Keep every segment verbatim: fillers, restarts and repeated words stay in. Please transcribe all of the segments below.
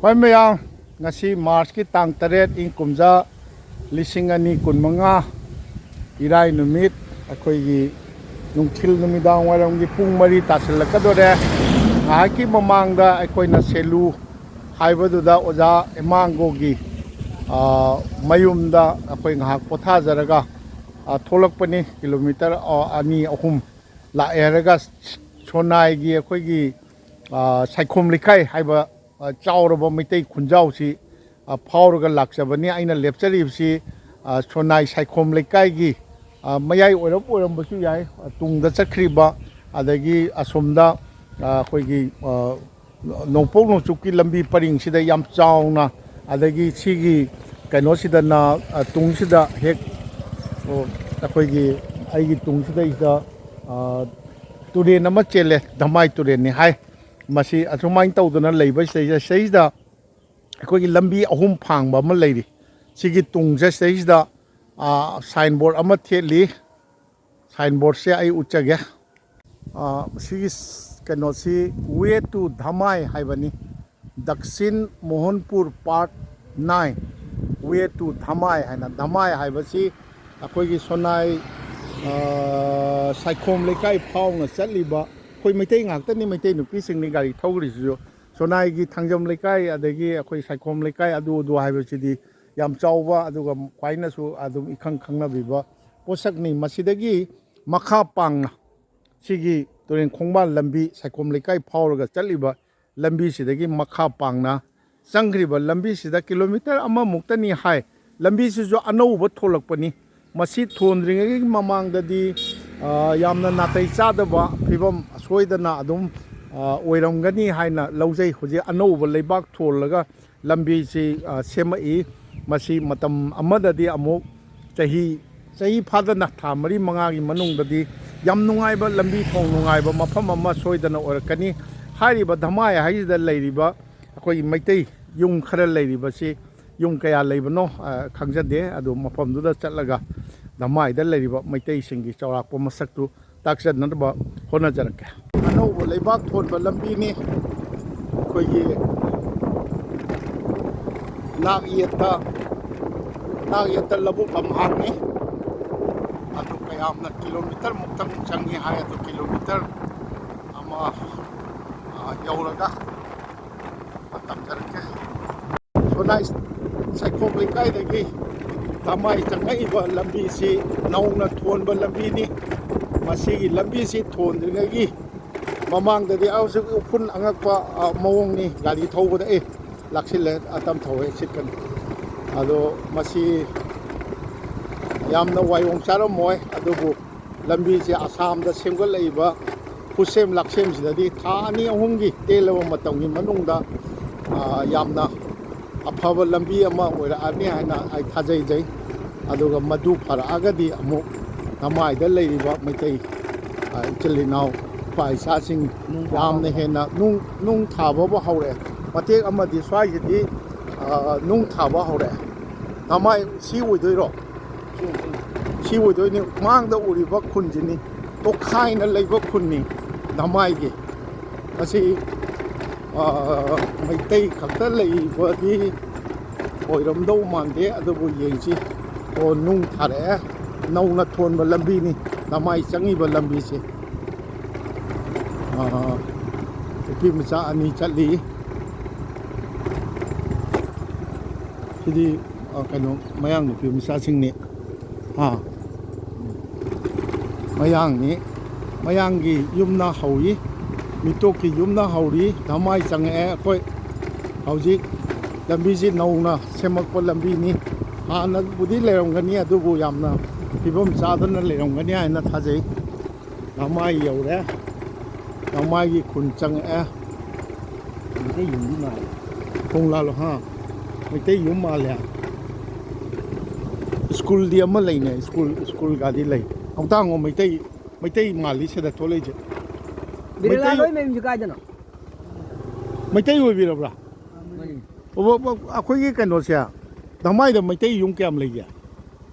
ꯍꯣꯏ ꯃꯌꯥꯝ, ꯉꯁꯤ ꯃꯥꯔꯆꯀꯤ ꯇꯥꯡ ꯇꯔꯦꯠ, ꯏꯪ ꯀꯨꯝꯖꯥ ꯂꯤꯁꯤꯡ ꯑꯅꯤ ꯀꯨꯟꯃꯉꯥ, ꯏꯔꯥꯏ ꯅꯨꯃꯤꯠ, ꯑꯩꯈꯣꯏꯒꯤ ꯅꯨꯡꯊꯤꯜ ꯅꯨꯃꯤꯗꯥꯡ ꯋꯥꯏꯔꯝꯒꯤ ꯄꯨꯡ ꯃꯔꯤ ꯇꯥꯁꯤꯜꯂꯛꯀꯗꯣꯔꯦ꯫ ꯉꯥꯏꯍꯥꯛꯀꯤ ꯃꯃꯥꯡꯗ ꯑꯩꯈꯣꯏꯅ ꯁꯦꯂꯨ ꯍꯥꯏꯕꯗꯨꯗ ꯑꯣꯖꯥ ꯏꯃꯥꯡꯒꯣꯒꯤ, ꯑ, ꯃꯌꯨꯝꯗ ꯑꯩꯈꯣꯏ ꯉꯥꯏꯍꯥꯛ ꯄꯣꯊꯥꯖꯔꯒ, ꯑ, ꯊꯣꯛꯂꯛꯄꯅꯤ꯫ ꯀꯤꯂꯣꯃꯤꯇꯔ, ꯑ, ꯑꯅꯤ ꯑꯍꯨꯝ ꯂꯥꯛꯑꯦ ꯍꯥꯏꯔꯒ ꯁꯣꯅꯥꯏꯒꯤ ꯑꯩꯈꯣꯏꯒꯤ, ꯑ, ꯁꯥꯏꯈꯣꯝ ꯂꯩꯀꯥꯏ ꯍꯥꯏꯕ, ꯑ, ꯆꯥꯎꯔꯕ ꯃꯩꯇꯩ ꯈꯨꯟꯖꯥꯎꯁꯤ, ꯑ, ꯐꯥꯎꯔꯒ ꯂꯥꯛꯆꯕꯅꯤ꯫ ꯑꯩꯅ ꯂꯦꯞꯆꯔꯤꯕꯁꯤ, ꯑ, ꯁꯣꯅꯥꯏ ꯁꯥꯏꯈꯣꯝ ꯂꯩꯀꯥꯏꯒꯤ, ꯑ, ꯃꯌꯥꯏ ꯑꯣꯏꯔꯞ ꯑꯣꯏꯔꯝꯕꯁꯨ ꯌꯥꯏ, ꯑ, ꯇꯨꯡꯗ ꯆꯠꯈ꯭ꯔꯤꯕ, ꯑꯗꯒꯤ ꯑꯁꯣꯝꯗ, ꯑ, ꯑꯩꯈꯣꯏꯒꯤ, ꯑ, ꯅꯣꯡꯄꯣꯛ ꯅꯣꯡꯆꯨꯞꯀꯤ ꯂꯝꯕꯤ ꯄꯔꯤꯡꯁꯤꯗ ꯌꯥꯝ ꯆꯥꯎꯅ, ꯑꯗꯒꯤ ꯁꯤꯒꯤ ꯀꯩꯅꯣꯁꯤꯗꯅ, ꯑ, ꯇꯨꯡꯁꯤꯗ ꯍꯦꯛ, ꯑꯣ, ꯑꯩꯈꯣꯏꯒꯤ, ꯑꯩꯒꯤ ꯇꯨꯡꯁꯤꯗꯩꯁꯤꯗ, ꯑ, ꯇꯨꯔꯦꯟ ꯑꯃ ꯆꯦꯜꯂꯦ, ꯙꯃꯥꯏ ꯇꯨꯔꯦꯟꯅꯤ ꯍꯥꯏ꯫ ꯃꯁꯤ ꯑꯁꯨꯃꯥꯏꯅ ꯇꯧꯗꯅ ꯂꯩꯕ ꯁꯤꯗꯩꯁꯤꯗ, ꯁꯤꯗꯩꯁꯤꯗ ꯑꯩꯈꯣꯏꯒꯤ ꯂꯝꯕꯤ ꯑꯍꯨꯝ ꯐꯥꯡꯕ ꯑꯃ ꯂꯩꯔꯤ꯫ ꯁꯤꯒꯤ ꯇꯨꯡꯁꯦ ꯁꯤꯗꯩꯁꯤꯗ, ꯑ, ꯁꯥꯏꯟꯕꯣꯔꯗ ꯑꯃ ꯊꯦꯠꯂꯤ꯫ ꯁꯥꯏꯟꯕꯣꯔꯗꯁꯦ ꯑꯩ ꯎꯠꯆꯒꯦ꯫ ꯑ, ꯁꯤꯒꯤ ꯀꯩꯅꯣꯁꯤ Way to ꯙꯃꯥꯏ ꯍꯥꯏꯕꯅꯤ꯫ Dakshin ꯃꯣꯍꯟꯄꯨꯔ Part nine, Way to ꯙꯃꯥꯏ ꯍꯥꯏꯅ꯫ ꯙꯃꯥꯏ ꯍꯥꯏꯕꯁꯤ ꯑꯩꯈꯣꯏꯒꯤ ꯁꯣꯅꯥꯏ, ꯑ, ꯁꯥꯏꯈꯣꯝ ꯂꯩꯀꯥꯏ ꯐꯥꯎꯅ ꯆꯠꯂꯤꯕ, ꯑꯩꯈꯣꯏ ꯃꯩꯇꯩ ꯉꯥꯛꯇꯅꯤ, ꯃꯩꯇꯩ ꯅꯨꯄꯤꯁꯤꯡꯅꯤ ꯒꯥꯔꯤ ꯊꯧꯔꯤꯁꯤꯁꯨ꯫ ꯁꯣꯅꯥꯏꯒꯤ ꯊꯥꯡꯖꯝ ꯂꯩꯀꯥꯏ, ꯑꯗꯒꯤ ꯑꯩꯈꯣꯏ ꯁꯥꯏꯈꯣꯝ ꯂꯩꯀꯥꯏ, ꯑꯗꯨ ꯑꯗꯨ ꯍꯥꯏꯕꯁꯤꯗꯤ ꯌꯥꯝ ꯆꯥꯎꯕ, ꯑꯗꯨꯒ ꯈ꯭ꯋꯥꯏꯅꯁꯨ ꯑꯗꯨꯝ ꯏꯈꯪ ꯈꯪꯅꯕꯤꯕ ꯄꯣꯠꯁꯛꯅꯤ꯫ ꯃꯁꯤꯗꯒꯤ ꯃꯈꯥ ꯄꯥꯡꯅ ꯁꯤꯒꯤ ꯇꯨꯔꯦꯟ ꯈꯣꯡꯕꯥꯟ ꯂꯝꯕꯤ, ꯁꯥꯏꯈꯣꯝ ꯂꯩꯀꯥꯏ ꯐꯥꯎꯔꯒ ꯆꯠꯂꯤꯕ ꯂꯝꯕꯤꯁꯤꯗꯒꯤ ꯃꯈꯥ ꯄꯥꯡꯅ ꯆꯪꯈ꯭ꯔꯤꯕ ꯂꯝꯕꯤꯁꯤꯗ ꯀꯤꯂꯣꯃꯤꯇꯔ ꯑꯃꯃꯨꯛꯇꯅꯤ ꯍꯥꯏ꯫ ꯂꯝꯕꯤꯁꯤꯁꯨ ꯑꯅꯧꯕ ꯊꯣꯜꯂꯛꯄꯅꯤ꯫ ꯃꯁꯤ ꯊꯣꯟꯗ꯭ꯔꯤꯉꯩꯒꯤ ꯃꯃꯥꯡꯗꯗꯤ, ꯑ, ꯌꯥꯝꯅ ꯅꯥꯇꯩ ꯆꯥꯗꯕ ꯐꯤꯕꯝ ꯁꯣꯏꯗꯅ ꯑꯗꯨꯝ, ꯑ, ꯑꯣꯏꯔꯝꯒꯅꯤ ꯍꯥꯏꯅ ꯂꯧꯖꯩ꯫ ꯍꯧꯖꯤꯛ ꯑꯅꯧꯕ ꯂꯩꯕꯥꯛ ꯊꯣꯜꯂꯒ ꯂꯝꯕꯤꯁꯤ, ꯑ, ꯁꯦꯝꯃꯛꯏ꯫ ꯃꯁꯤ ꯃꯇꯝ ꯑꯃꯗꯗꯤ ꯑꯃꯨꯛ ꯆꯍꯤ, ꯆꯍꯤ ꯐꯥꯗꯅ ꯊꯥ ꯃꯔꯤ ꯃꯉꯥꯒꯤ ꯃꯅꯨꯡꯗꯗꯤ ꯌꯥꯝ ꯅꯨꯡꯉꯥꯏꯕ ꯂꯝꯕꯤ ꯊꯣꯡ, ꯅꯨꯡꯉꯥꯏꯕ ꯃꯐꯝ ꯑꯃ ꯁꯣꯏꯗꯅ ꯑꯣꯏꯔꯛꯀꯅꯤ꯫ ꯍꯥꯏꯔꯤꯕ ꯙꯃꯥꯏ ꯍꯥꯏꯁꯤꯗ ꯂꯩꯔꯤꯕ ꯑꯩꯈꯣꯏꯒꯤ ꯃꯩꯇꯩ ꯌꯨꯝ ꯈꯔ ꯂꯩꯔꯤꯕꯁꯤ, ꯌꯨꯝ ꯀꯌꯥ ꯂꯩꯕꯅꯣ, ꯑ, ꯈꯪꯖꯗꯦ꯫ ꯑꯗꯨ ꯃꯐꯝꯗꯨꯗ ꯆꯠꯂꯒ ꯙꯃꯥꯏꯗ ꯂꯩꯔꯤꯕ ꯃꯩꯇꯩꯁꯤꯡꯒꯤ ꯆꯥꯎꯔꯥꯛꯄ ꯃꯁꯛꯇꯨ ꯇꯥꯛꯆꯅꯅꯕ ꯍꯣꯠꯅꯖꯔꯛꯀꯦ꯫ ꯑꯅꯧꯕ ꯂꯩꯕꯥꯛ ꯊꯣꯟꯕ ꯂꯝꯕꯤꯅꯤ꯫ ꯑꯩꯈꯣꯏꯒꯤ ꯅꯥꯛ ꯌꯦꯠꯇ, ꯅꯥꯛ ꯌꯦꯠꯇ ꯂꯧꯕꯨꯛ ꯂꯝꯍꯥꯡꯅꯤ꯫ ꯑꯗꯨ ꯀꯌꯥꯝꯅ ꯀꯤꯂꯣꯃꯤꯇꯔ ꯃꯨꯛꯇꯪ ꯆꯪꯉꯤ ꯍꯥꯏ꯫ ꯑꯗꯨ ꯀꯤꯂꯣꯃꯤꯇꯔ ꯑꯃ, ꯑ, ꯌꯧꯔꯒ ꯇꯝꯖꯔꯛꯀꯦ꯫ ꯁꯣꯅꯥꯏ ꯁꯩꯈꯣꯛ ꯂꯩꯀꯥꯏꯗꯒꯤ ꯙꯃꯥꯏ ꯆꯪꯉꯛꯏꯕ ꯂꯝꯕꯤꯁꯤ ꯅꯧꯅ ꯊꯣꯟꯕ ꯂꯝꯕꯤꯅꯤ꯫ ꯃꯁꯤꯒꯤ ꯂꯝꯕꯤꯁꯤ ꯊꯣꯟꯗ꯭ꯔꯤꯉꯩꯒꯤ ꯃꯃꯥꯡꯗꯗꯤ ꯍꯧꯖꯤꯛ ꯎꯐꯨꯟ ꯑꯉꯛꯄ, ꯑ, ꯃꯑꯣꯡꯅꯤ꯫ ꯒꯥꯔꯤ ꯊꯧꯕꯗ, ꯑꯦ, ꯂꯥꯛꯁꯤꯜꯂꯦ, ꯑꯇꯝ ꯊꯧꯋꯦ, ꯁꯤꯠꯀꯅꯤ꯫ ꯑꯗꯣ ꯃꯁꯤ ꯌꯥꯝꯅ ꯋꯥꯌꯣꯡ ꯆꯥꯔꯝꯃꯣꯏ, ꯑꯗꯨꯕꯨ ꯂꯝꯕꯤꯁꯦ ꯑꯁꯥꯝꯗ ꯁꯦꯝꯒꯠꯂꯛꯏꯕ ꯈꯨꯠꯁꯦꯝ ꯂꯥꯛꯁꯦꯝꯁꯤꯗꯗꯤ ꯊꯥ ꯑꯅꯤ ꯑꯍꯨꯝꯒꯤ ꯇꯦꯜꯂꯕ ꯃꯇꯝꯒꯤ ꯃꯅꯨꯡꯗ, ꯑ, ꯌꯥꯝꯅ ꯑꯐꯕ ꯂꯝꯕꯤ ꯑꯃ ꯑꯣꯏꯔꯛꯑꯅꯤ ꯍꯥꯏꯅ ꯑꯩ ꯊꯥꯖꯩꯖꯩ꯫ ꯑꯗꯨꯒ ꯃꯗꯨ ꯐꯔꯛꯑꯒꯗꯤ ꯑꯃꯨꯛ ꯙꯃꯥꯏꯗ ꯂꯩꯔꯤꯕ ꯃꯩꯇꯩ, ꯑ, ꯏꯆꯤꯜ ꯏꯅꯥꯎ, ꯏꯄꯥ ꯏꯆꯥꯁꯤꯡ ꯅꯨꯡ ꯊꯥꯕ ꯌꯥꯝꯅ ꯍꯧꯔꯦ꯫ ꯍꯦꯟꯅ ꯅꯨꯡ, ꯅꯨꯡ ꯊꯥꯕꯕꯨ ꯍꯧꯔꯛꯑꯦ꯫ ꯃꯇꯦꯛ ꯑꯃꯗꯤ ꯁ꯭ꯋꯥꯏꯁꯤꯗꯤ, ꯑ, ꯅꯨꯡ ꯊꯥꯕ ꯍꯧꯔꯛꯑꯦ꯫ ꯙꯃꯥꯏ ꯁꯤ ꯑꯣꯏꯗꯣꯏꯔꯣ? ꯁꯤ ꯑꯣꯏꯗꯣꯏꯅꯤ꯫ ꯃꯥꯡꯗ ꯎꯔꯤꯕ ꯈꯨꯟꯁꯤꯅꯤ, ꯇꯣꯈꯥꯏꯅ ꯂꯩꯕ ꯈꯨꯟꯅꯤ ꯙꯃꯥꯏꯒꯤ꯫ ꯃꯁꯤ, ꯑ, ꯃꯩꯇꯩ ꯈꯛꯇ ꯂꯩꯕꯗꯤ ꯑꯣꯏꯔꯝꯗꯧ ꯃꯥꯟꯗꯦ, ꯑꯗꯨꯕꯨ ꯌꯦꯡꯁꯤ꯫ ꯑꯣ, ꯅꯨꯡ ꯊꯥꯔꯛꯑꯦ, ꯅꯧꯅ ꯊꯣꯟꯕ ꯂꯝꯕꯤꯅꯤ, ꯙꯃꯥꯏ ꯆꯪꯉꯤꯕ ꯂꯝꯕꯤꯁꯦ꯫ ꯑ, ꯅꯨꯄꯤ ꯃꯆꯥ ꯑꯅꯤ ꯆꯠꯂꯤ꯫ ꯁꯤꯗꯤ, ꯑ, ꯀꯩꯅꯣ, ꯃꯌꯥꯡ ꯅꯨꯄꯤ ꯃꯆꯥꯁꯤꯡꯅꯤ꯫ ꯑꯥ꯫ ꯃꯌꯥꯡꯅꯤ꯫ ꯃꯌꯥꯡꯒꯤ ꯌꯨꯝꯅ ꯍꯧꯏ꯫ ꯃꯤꯇꯣꯞꯀꯤ ꯌꯨꯝꯅ ꯍꯧꯔꯤ꯫ ꯙꯃꯥꯏ ꯆꯪꯉꯛꯑꯦ꯫ ꯑꯩꯈꯣꯏ ꯍꯧꯖꯤꯛ ꯂꯝꯕꯤꯁꯤ ꯅꯧꯅ ꯁꯦꯝꯃꯛꯄ ꯂꯝꯕꯤꯅꯤ꯫ ꯍꯥꯟꯅꯕꯨꯗꯤ ꯂꯩꯔꯝꯒꯅꯤ, ꯑꯗꯨꯕꯨ ꯌꯥꯝꯅ ꯐꯤꯕꯝ ꯆꯥꯗꯅ ꯂꯩꯔꯝꯒꯅꯤ ꯍꯥꯏꯅ ꯊꯥꯖꯩ꯫ ꯙꯃꯥꯏ ꯌꯧꯔꯦ꯫ ꯙꯃꯥꯏꯒꯤ ꯈꯨꯟ ꯆꯪꯉꯛꯑꯦ꯫ ꯃꯩꯇꯩ ꯌꯨꯝꯗꯤ ꯃꯥꯜꯂꯦ꯫ ꯊꯣꯡ ꯂꯥꯜꯂꯣ, ꯍꯥ? ꯃꯩꯇꯩ ꯌꯨꯝ ꯃꯥꯜꯂꯦ꯫ ꯁ꯭ꯀꯨꯜꯗꯤ ꯑꯃ ꯂꯩꯅꯦ, ꯁ꯭ꯀꯨꯜ, ꯁ꯭ꯀꯨꯜꯒꯗꯤ ꯂꯩ꯫ ꯑꯃꯨꯛꯇ ꯍꯪꯉꯣ, ꯃꯩꯇꯩ, ꯃꯩꯇꯩ ꯃꯥꯜꯂꯤ ꯁꯤꯗ ꯊꯣꯛꯂꯛꯏꯁꯦ꯫ ꯕꯤꯔꯂꯥ ꯃꯩꯇꯩ ꯂꯣꯏ ꯃꯌꯨꯝꯁꯦ ꯀꯥꯏꯗꯅꯣ? ꯃꯩꯇꯩ ꯑꯣꯏꯕꯤꯔꯕ꯭ꯔꯥ? ꯃꯥꯅꯤ꯫ ꯑꯣ, ꯑꯣ, ꯑꯩꯈꯣꯏꯒꯤ ꯀꯩꯅꯣꯁꯦ, ꯙꯃꯥꯏꯗ ꯃꯩꯇꯩ ꯌꯨꯝ ꯀꯌꯥꯝ ꯂꯩꯒꯦ?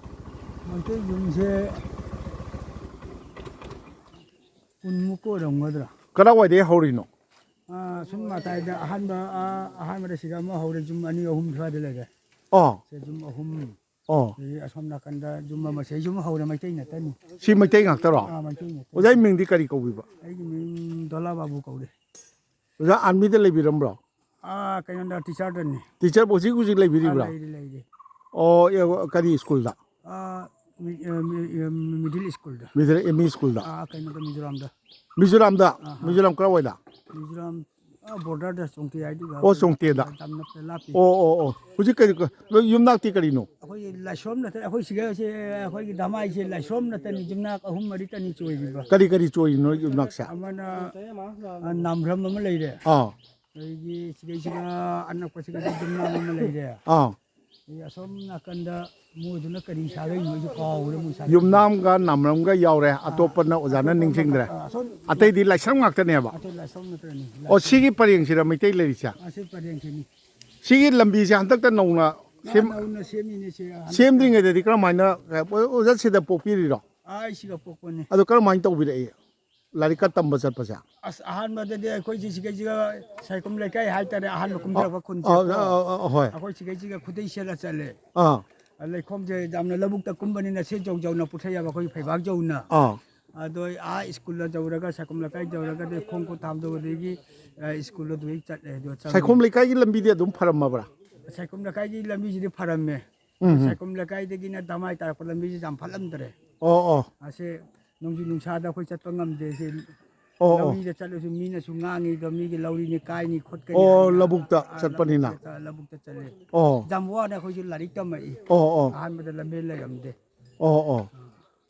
ꯃꯩꯇꯩ ꯌꯨꯝꯁꯦ ꯀꯨꯟꯃꯨꯛꯀ ꯑꯣꯏꯔꯝꯒꯗ꯭ꯔꯥ? ꯀꯗꯥꯏꯋꯥꯏꯗꯒꯤ ꯍꯧꯔꯤꯅꯣ? ꯑꯥ, ꯁꯨꯝ ꯃꯇꯥꯏꯗ ꯑꯍꯥꯟꯕ, ꯑꯥ, ꯑꯍꯥꯟꯕꯗ ꯁꯤꯗ ꯑꯃ ꯍꯧꯔꯦ, ꯌꯨꯝ ꯑꯅꯤ ꯑꯍꯨꯝ ꯁ꯭ꯋꯥꯏꯗ ꯂꯩꯔꯦ꯫ ꯑꯣ꯫ ꯁꯦ ꯌꯨꯝ ꯑꯍꯨꯝ꯫ ꯑꯣ꯫ ꯑꯗꯒꯤ ꯑꯁꯣꯝ ꯅꯥꯀꯟꯗ ꯌꯨꯝ ꯑꯃ, ꯁꯤ ꯌꯨꯝ ꯍꯧꯔꯦ, ꯃꯩꯇꯩ ꯅꯠꯇꯅꯤ꯫ ꯁꯤ ꯃꯩꯇꯩ ꯉꯥꯛꯇꯔꯣ? ꯑꯥ, ꯃꯩꯇꯩ ꯅꯠꯇꯅꯤ꯫ ꯑꯣꯖꯥꯒꯤ ꯃꯤꯡꯗꯤ ꯀꯔꯤ ꯀꯧꯕꯤꯕ? ꯑꯩꯒꯤ ꯃꯤꯡ ꯗꯣꯂꯥ ꯕꯥꯕꯨ ꯀꯧꯔꯦ꯫ ꯑꯣꯖꯥ ꯑꯥꯔꯃꯤꯗ ꯂꯩꯕꯤꯔꯝꯕ꯭ꯔꯣ? ꯑꯥ, ꯀꯩꯅꯣꯗ, ꯇꯤꯆꯔꯗꯅꯤ꯫ ꯇꯤꯆꯔ ꯍꯧꯖꯤꯛ ꯍꯧꯖꯤꯛ ꯂꯩꯕꯤꯔꯤꯕ꯭ꯔꯥ? ꯑꯥ, ꯂꯩꯔꯤ, ꯂꯩꯔꯤ꯫ ꯑꯣ, ꯑꯦ, ꯀꯔꯤ ꯁ꯭ꯀꯨꯜꯗ? ꯑꯥ, ꯃꯤ-, ꯑ, ꯃꯤ-, ꯑ, ꯃꯤꯗꯜ ꯁ꯭ꯀꯨꯜꯗ꯫ ꯃꯤꯗꯜ ꯑꯦꯝ ꯏ ꯁ꯭ꯀꯨꯜꯗ? ꯑꯥ, ꯀꯩꯅꯣꯗ, ꯃꯤꯖꯣꯔꯥꯝꯗ꯫ ꯃꯤꯖꯣꯔꯥꯝꯗ? ꯑꯥ, ꯑꯥ꯫ ꯃꯤꯖꯣꯔꯥꯝ ꯀꯔꯥꯏꯋꯥꯏꯗ? ꯃꯤꯖꯣꯔꯥꯝ, ꯑꯥ, ꯕꯣꯔꯗꯔꯗ, ꯆꯣꯡꯇꯦ ꯍꯥꯏꯗꯨꯒ꯫ ꯑꯣ, ꯆꯣꯡꯇꯦꯗ꯫ ꯌꯥꯝ ꯂꯥꯞꯄꯤ꯫ ꯑꯣ, ꯑꯣ, ꯑꯣ꯫ ꯍꯧꯖꯤꯛ ꯀꯔꯤ, ꯅꯣꯏ ꯌꯨꯝꯅꯥꯛꯇꯤ ꯀꯔꯤꯅꯣ? ꯑꯩꯈꯣꯏꯒꯤ ꯂꯥꯏꯁ꯭ꯔꯣꯝ ꯅꯠꯇꯅ, ꯑꯩꯈꯣꯏ ꯁꯤꯒ-, ꯁꯤ ꯑꯩꯈꯣꯏꯒꯤ ꯙꯃꯥꯏꯁꯦ ꯂꯥꯏꯁ꯭ꯔꯣꯝ ꯅꯠꯇꯅꯤ, ꯌꯨꯝꯅꯥꯛ ꯑꯍꯨꯝ ꯃꯔꯤꯇꯅꯤ ꯆꯣꯏꯔꯤꯕ꯫ ꯀꯔꯤ ꯀꯔꯤ ꯆꯣꯏꯔꯤꯅꯣ ꯌꯨꯝꯅꯥꯛꯁꯦ? ꯑꯃꯅ, ꯑ, ꯅꯥꯝꯕ꯭ꯔꯝ ꯑꯃ ꯂꯩꯔꯦ꯫ ꯑꯥ꯫ ꯑꯗꯒꯤ ꯁꯤꯗꯩꯁꯤꯗ ꯑꯅꯛꯄꯁꯤꯗ ꯌꯨꯝꯅꯥꯛ ꯑꯃ ꯂꯩꯔꯦ꯫ ꯑꯥ꯫ ꯑꯗꯒꯤ ꯑꯁꯣꯝ ꯅꯥꯀꯟꯗ ꯃꯣꯏꯗꯨꯅ ꯀꯔꯤ ꯁꯥꯒꯩꯅꯣ ꯑꯩꯁꯨ ꯀꯥꯎꯈ꯭ꯔꯦ, ꯃꯣꯏ ꯁꯥꯒꯩ꯫ ꯌꯨꯝꯅꯥꯝꯒ ꯅꯥꯝꯕ꯭ꯔꯝꯒ ꯌꯥꯎꯔꯦ, ꯑꯥ꯫ ꯑꯇꯣꯞꯄꯅ ꯑꯣꯖꯥꯅ ꯑꯇꯣꯞꯄ ꯅꯤꯡꯁꯤꯡꯗ꯭ꯔꯦ꯫ ꯑꯃ, ꯑꯥ, ꯑꯁꯣꯝ ꯑꯇꯩꯗꯤ ꯂꯥꯏꯁ꯭ꯔꯝ ꯉꯥꯛꯇꯅꯦꯕ? ꯑꯇꯩ ꯂꯥꯏꯁ꯭ꯔꯝ ꯉꯥꯛꯇꯅꯤ꯫ ꯑꯣ, ꯁꯤꯒꯤ ꯄꯔꯦꯡꯁꯤꯔ ꯃꯩꯇꯩ ꯂꯩꯔꯤꯁꯦ? ꯑꯥ, ꯁꯤ ꯄꯔꯦꯡꯁꯤꯅꯤ꯫ ꯁꯤꯒꯤ ꯂꯝꯕꯤꯁꯦ ꯍꯟꯗꯛꯇ ꯅꯧꯅ ꯁꯦꯝ-, ꯅꯧꯅ ꯁꯦꯝꯃꯤꯅꯦ ꯁꯤ, ꯍꯟꯗꯛꯇ꯫ ꯁꯦꯝꯗ꯭ꯔꯤꯉꯩꯗꯗꯤ ꯀꯔꯝꯍꯥꯏꯅ, ꯑꯣꯖꯥ ꯁꯤꯗ ꯄꯣꯛꯄꯤꯔꯤꯔꯣ? ꯑꯥ, ꯑꯩ ꯁꯤꯒ ꯄꯣꯛꯄꯅꯤ꯫ ꯑꯗꯣ ꯀꯔꯝꯍꯥꯏꯅ ꯇꯧꯕꯤꯔꯛꯏ? ꯂꯥꯏꯔꯤꯛꯀ ꯇꯝꯕ ꯆꯠꯄꯁꯦ? ꯑꯁ, ꯑꯍꯥꯟꯕꯗ ꯑꯩꯈꯣꯏꯁꯤ ꯁꯤꯒꯩꯁꯤꯒ ꯁꯥꯏꯈꯨꯝ ꯂꯩꯀꯥꯏ ꯍꯥꯏꯇꯥꯔꯦ, ꯑꯍꯥꯟꯕ ꯑ, ꯀꯨꯝꯊꯔꯛꯄ ꯈꯨꯟꯁꯦ꯫ ꯑ, ꯑ, ꯑ, ꯑ, ꯍꯣꯏ꯫ ꯑꯩꯈꯣꯏ ꯁꯤꯒꯩꯁꯤꯒ ꯈꯨꯗꯩ ꯁꯦꯠꯂ ꯆꯠꯂꯦ꯫ ꯑꯥ꯫ ꯑ, ꯂꯩꯈꯣꯝꯁꯦ ꯌꯥꯝꯅ ꯂꯧꯕꯨꯛꯇ ꯀꯨꯝꯕꯅꯤꯅ ꯁꯤ ꯖꯧ ꯖꯧꯅ ꯄꯨꯊꯩꯑꯕ ꯑꯩꯈꯣꯏꯒꯤ ꯐꯩꯕꯥꯛ ꯖꯧꯅ꯫ ꯑꯥ꯫ ꯑꯗꯣ ꯑꯥ ꯁ꯭ꯀꯨꯜꯗ ꯌꯧꯔꯒ, ꯁꯥꯏꯈꯨꯝ ꯂꯩꯀꯥꯏ ꯌꯧꯔꯒꯗꯤ ꯈꯣꯡ ꯈꯨꯠ ꯍꯥꯝꯗꯣꯛꯑꯗꯒꯤ, ꯑ, ꯁ꯭ꯀꯨꯜ ꯑꯗꯨꯗꯩ ꯆꯠꯂꯦ, ꯑꯗꯨꯒ ꯆꯪꯉꯦ꯫ ꯁꯥꯏꯈꯣꯝ ꯂꯩꯀꯥꯏꯒꯤ ꯂꯝꯕꯤꯗꯤ ꯑꯗꯨꯝ ꯐꯔꯝꯃꯕ꯭ꯔꯥ? ꯁꯥꯏꯈꯣꯝ ꯂꯩꯀꯥꯏꯒꯤ ꯂꯝꯕꯤꯁꯤꯗꯤ ꯐꯔꯝꯃꯦ꯫ ꯎꯝ, ꯎꯝ꯫ ꯁꯥꯏꯈꯣꯝ ꯂꯩꯀꯥꯏꯗꯒꯤꯅ ꯗꯃꯥꯏ ꯇꯥꯔꯛꯄ ꯂꯝꯕꯤꯁꯤ ꯌꯥꯝ ꯐꯠꯂꯝꯗ꯭ꯔꯦ꯫ ꯑꯣ, ꯑꯣ꯫ ꯑꯁꯦ ꯅꯣꯡꯖꯨ ꯅꯨꯡꯁꯥꯗ ꯑꯩꯈꯣꯏ ꯆꯠꯄ ꯉꯝꯗꯦ꯫ ꯁꯤ ꯑꯣ, ꯑꯣ꯫ ꯂꯧꯔꯤꯗ ꯆꯠꯂꯁꯨ ꯃꯤꯅꯁꯨ ꯉꯥꯡꯉꯤꯗꯣ, ꯃꯤꯒꯤ ꯂꯧꯔꯤꯅꯤ ꯀꯥꯏꯅꯤ ꯈꯣꯠꯀꯅꯤ ꯑꯣ, ꯍꯥꯏꯅ꯫ ꯂꯧꯕꯨꯛꯇ ꯑꯥ, ꯆꯠꯄꯅꯤꯅ꯫ ꯂꯧꯕꯨꯛꯇ ꯆꯠ-, ꯂꯧꯕꯨꯛꯇ ꯆꯠꯂꯦ꯫ ꯑꯣ꯫ ꯌꯥꯝ ꯋꯥꯅ ꯑꯩꯈꯣꯏꯁꯨ ꯂꯥꯏꯔꯤꯛ ꯇꯝꯃꯛꯏ꯫ ꯑꯣ, ꯑꯣ꯫ ꯑꯍꯥꯟꯕꯗ ꯂꯝꯕꯦꯜ ꯂꯩꯔꯝꯗꯦ꯫ ꯑꯣ, ꯑꯣ꯫